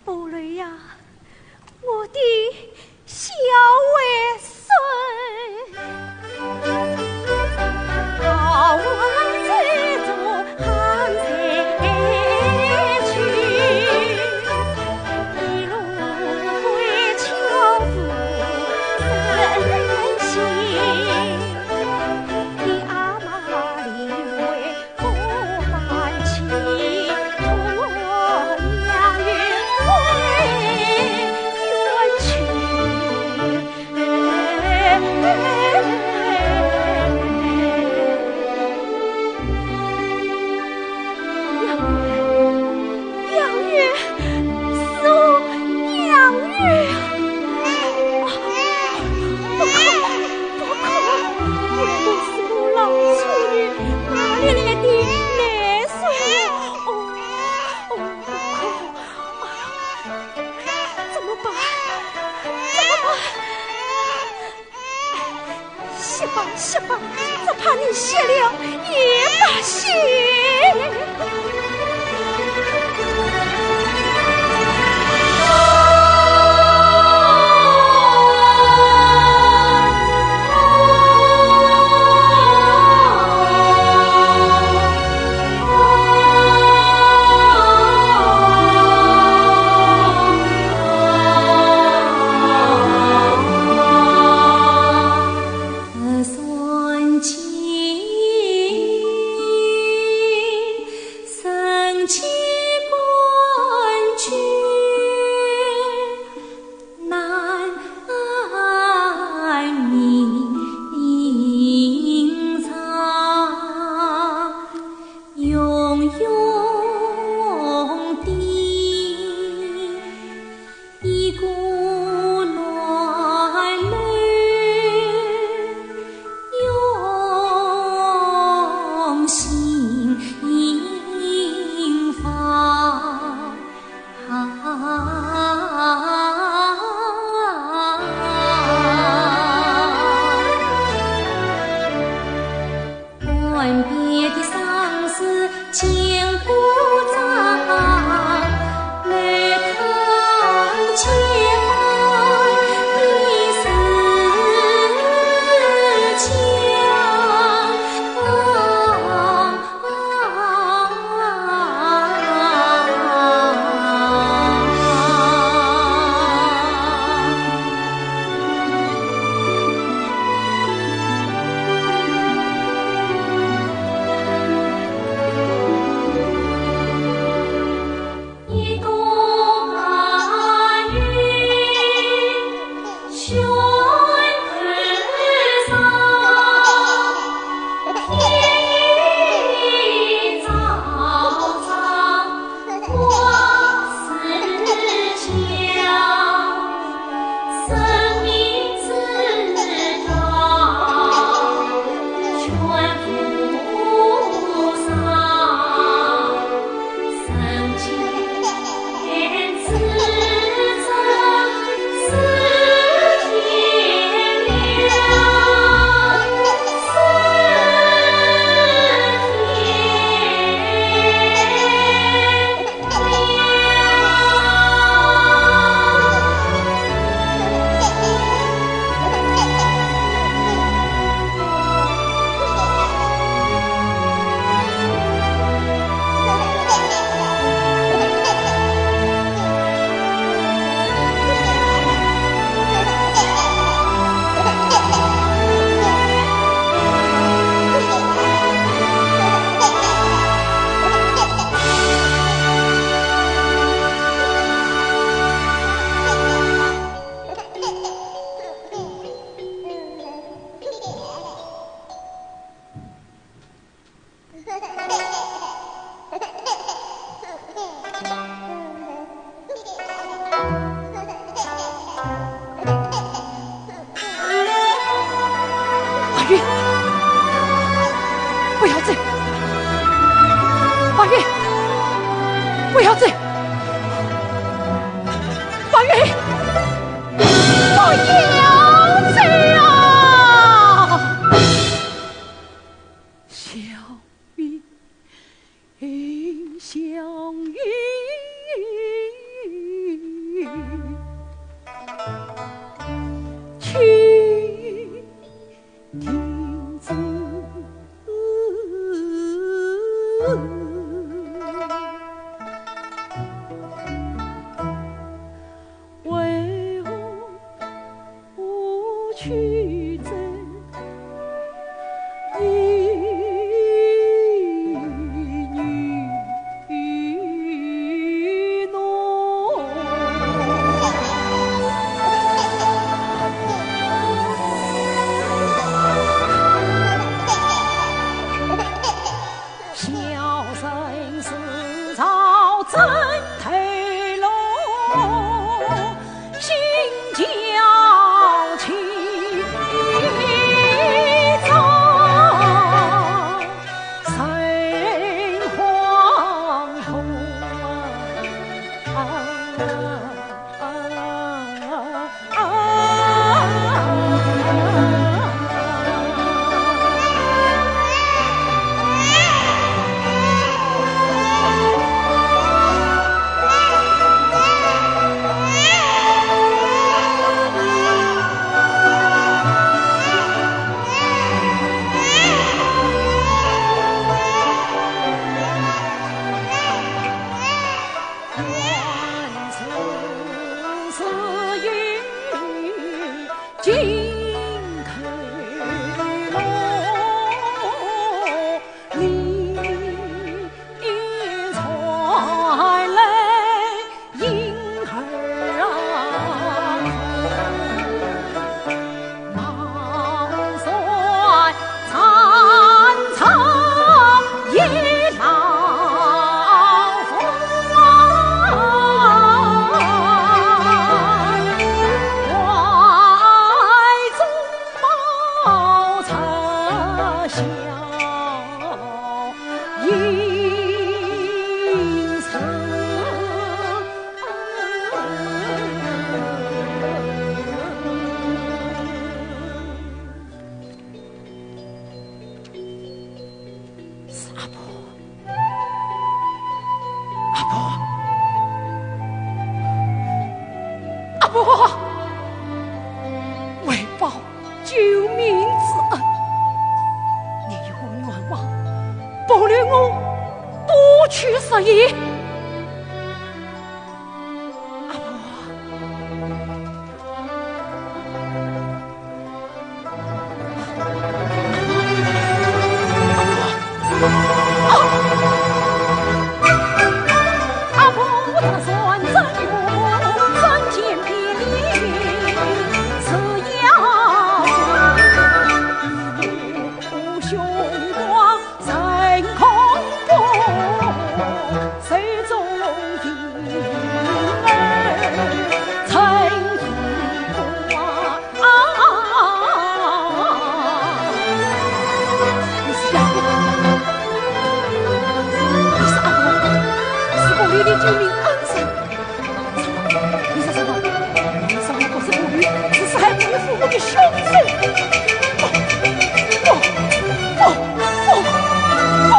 布雷呀，我的小外孙。杨元，杨元，是我，杨元。不可，不可，为的是我老处女哪里来的泪水？哦，哦，不可，哎呀，怎么办？怎么办？ 歇吧，歇吧，只怕你歇了也罢歇。不要走！宝玉，不要走啊！小 小玉，请停止。为何 不去追你女奴。小人是朝政头路， 心焦气躁，神惶恐啊！是阿婆，阿婆，阿婆，为报救命之恩，你与我冤枉，不留我多去十一。阿婆。 你是阿婆，是我的救命恩人。你说什么？你说我不是母女，只是害你父母的凶手。不，不，不，不，不！哦，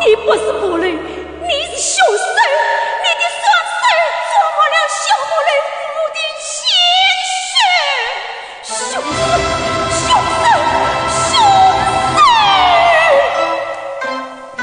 你不是母女，你是凶手，你的双手触摸了小母女父母的鲜血，凶手，凶手，凶手！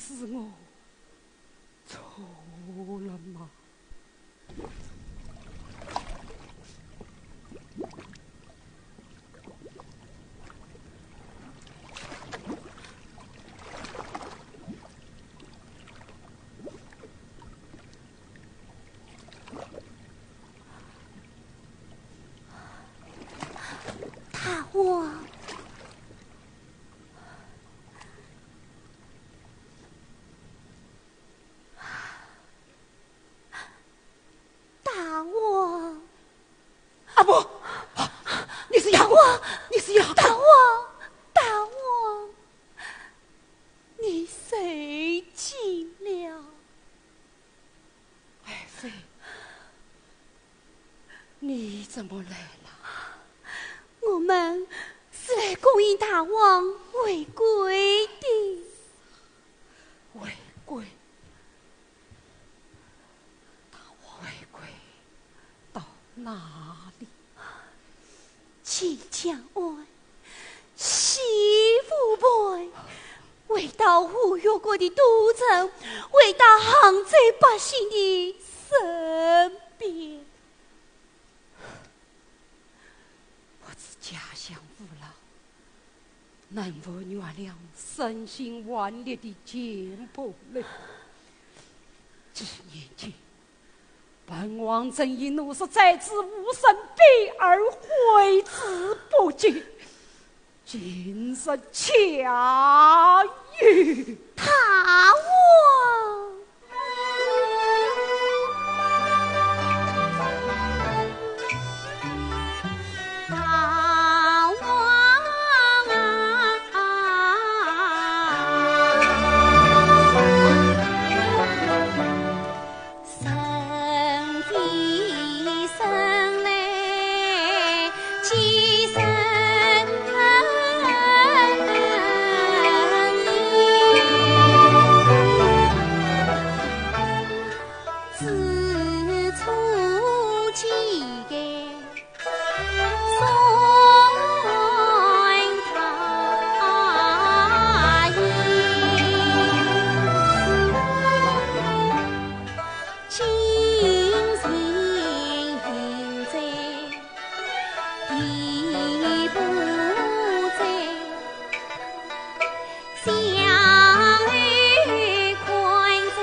是我错了吗？大王。 大王。啊，不，你是妖怪，大王，你是妖怪。大王，大王，你受惊了。爱妃，你怎么来了？我们是来恭迎大王回归的。回归？ 回归到哪里？请江安，洗无罪，回到吴越国的都城，回到杭州百姓的身边。不知家乡父老 能否原谅身心顽劣的贱婆呢？几年前，本王曾以奴婢再次无声悲而挥之不去，今日恰有。大王！ 大王啊，生非生来几生也。 自初见该松桃叶，今日应在 第一步在，向后看在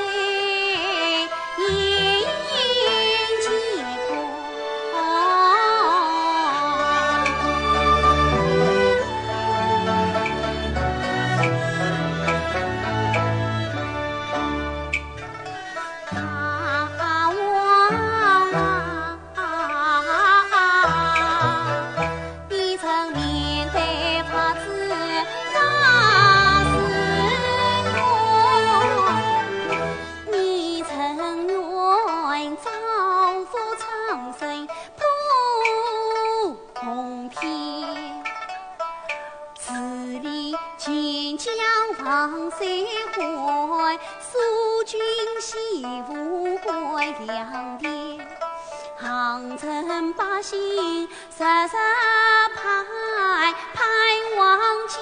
眼前。 大王啊，你曾面对发子发誓过，你曾愿造福苍生 普通篇，治理钱江黄水患，苏军西吴关粮田，杭城百姓日日盼，盼望见。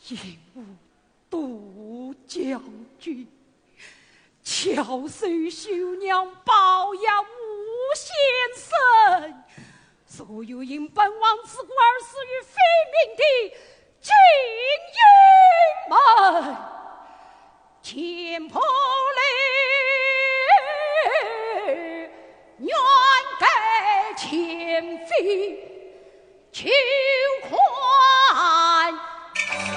因我渡将军，巧受绣娘保佑无险生，所有因本王之故而死于非命的金印们， 全部来，愿盖前非，就看是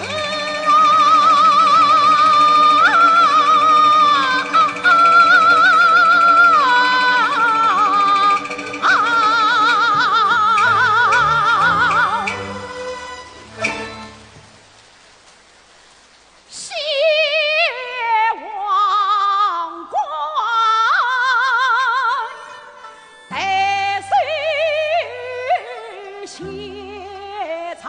啊。谢王官，代受谢罪。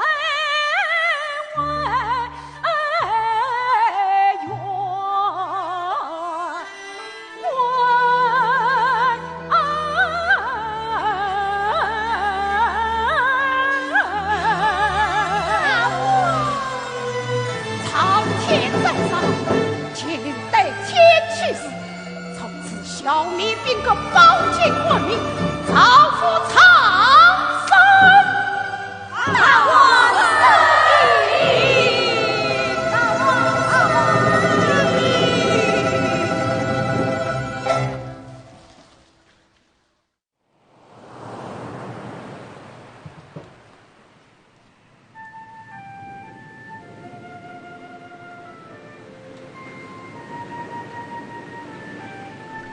苍天在上，千里带天去世，从此消灭兵革，保境安民，造福苍生。 大王圣明，大王，大王圣明。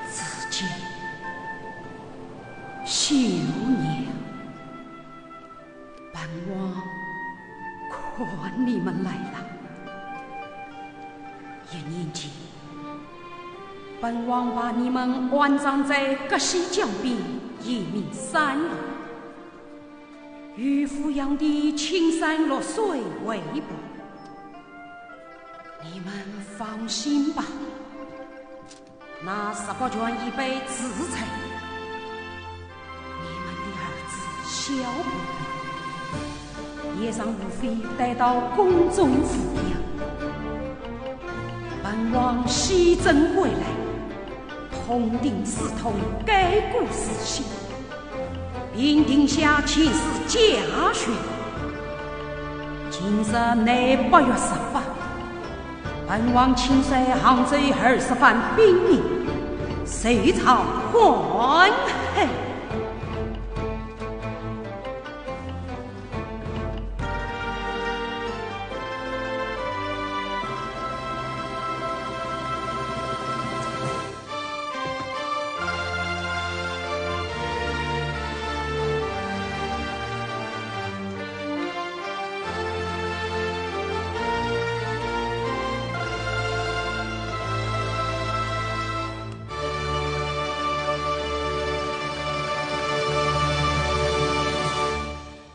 只见绣娘， 本王看你们来了。一年前，本王把你们安葬在葛溪江边，一命三路。与富阳的青山绿水为伴。你们放心吧。 那十八泉已被制裁，你们的儿子萧伯也让吴妃带到宫中抚养。本王西征归来，痛定思痛，改过自新， 并定下前世家训。今日乃八月十八，本王亲率杭州二十万兵马，随朝欢贺。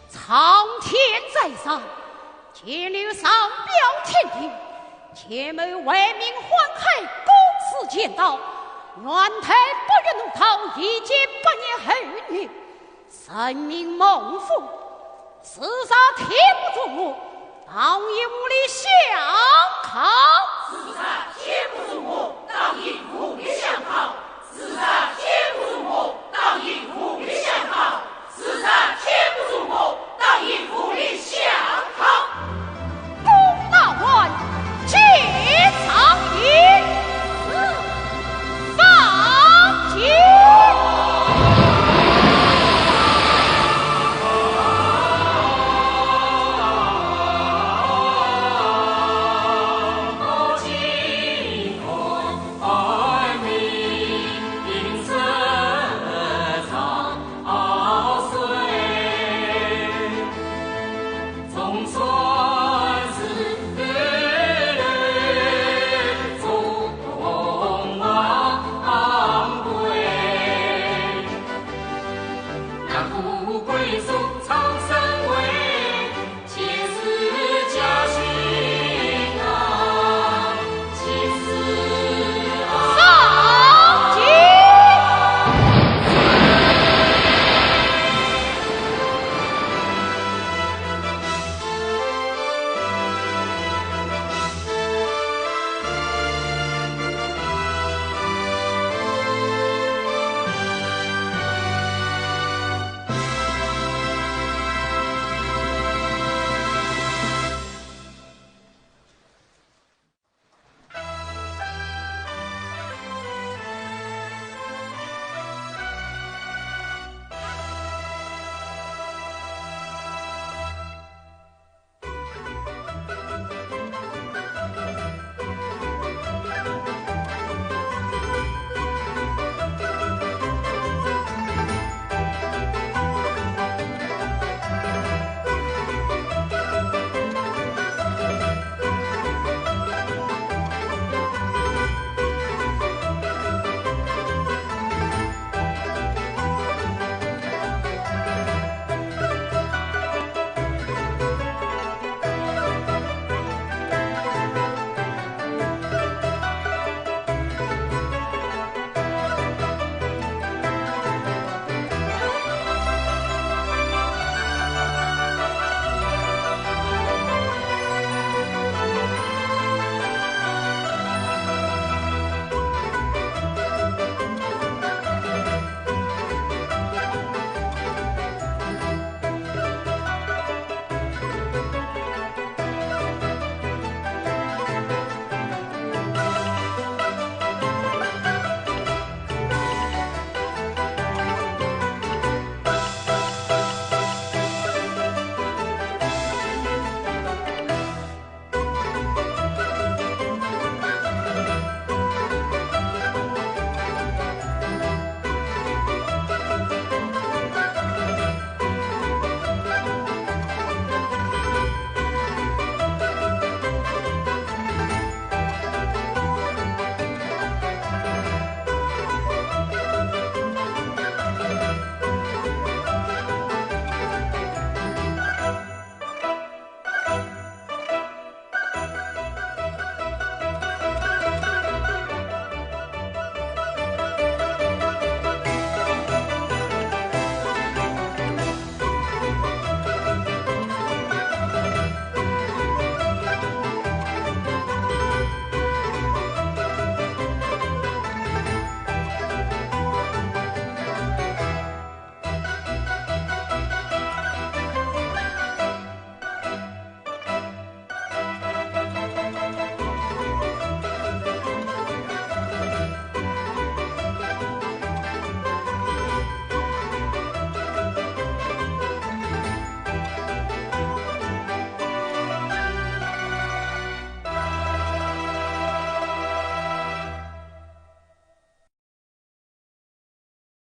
苍天在上， 千里上表天地，且莫为民欢喜，公事前到，愿待八月弄堂，以解百年恩怨，人民蒙福，自杀天不足我，当以无礼相抗。自杀天不足我，当以无礼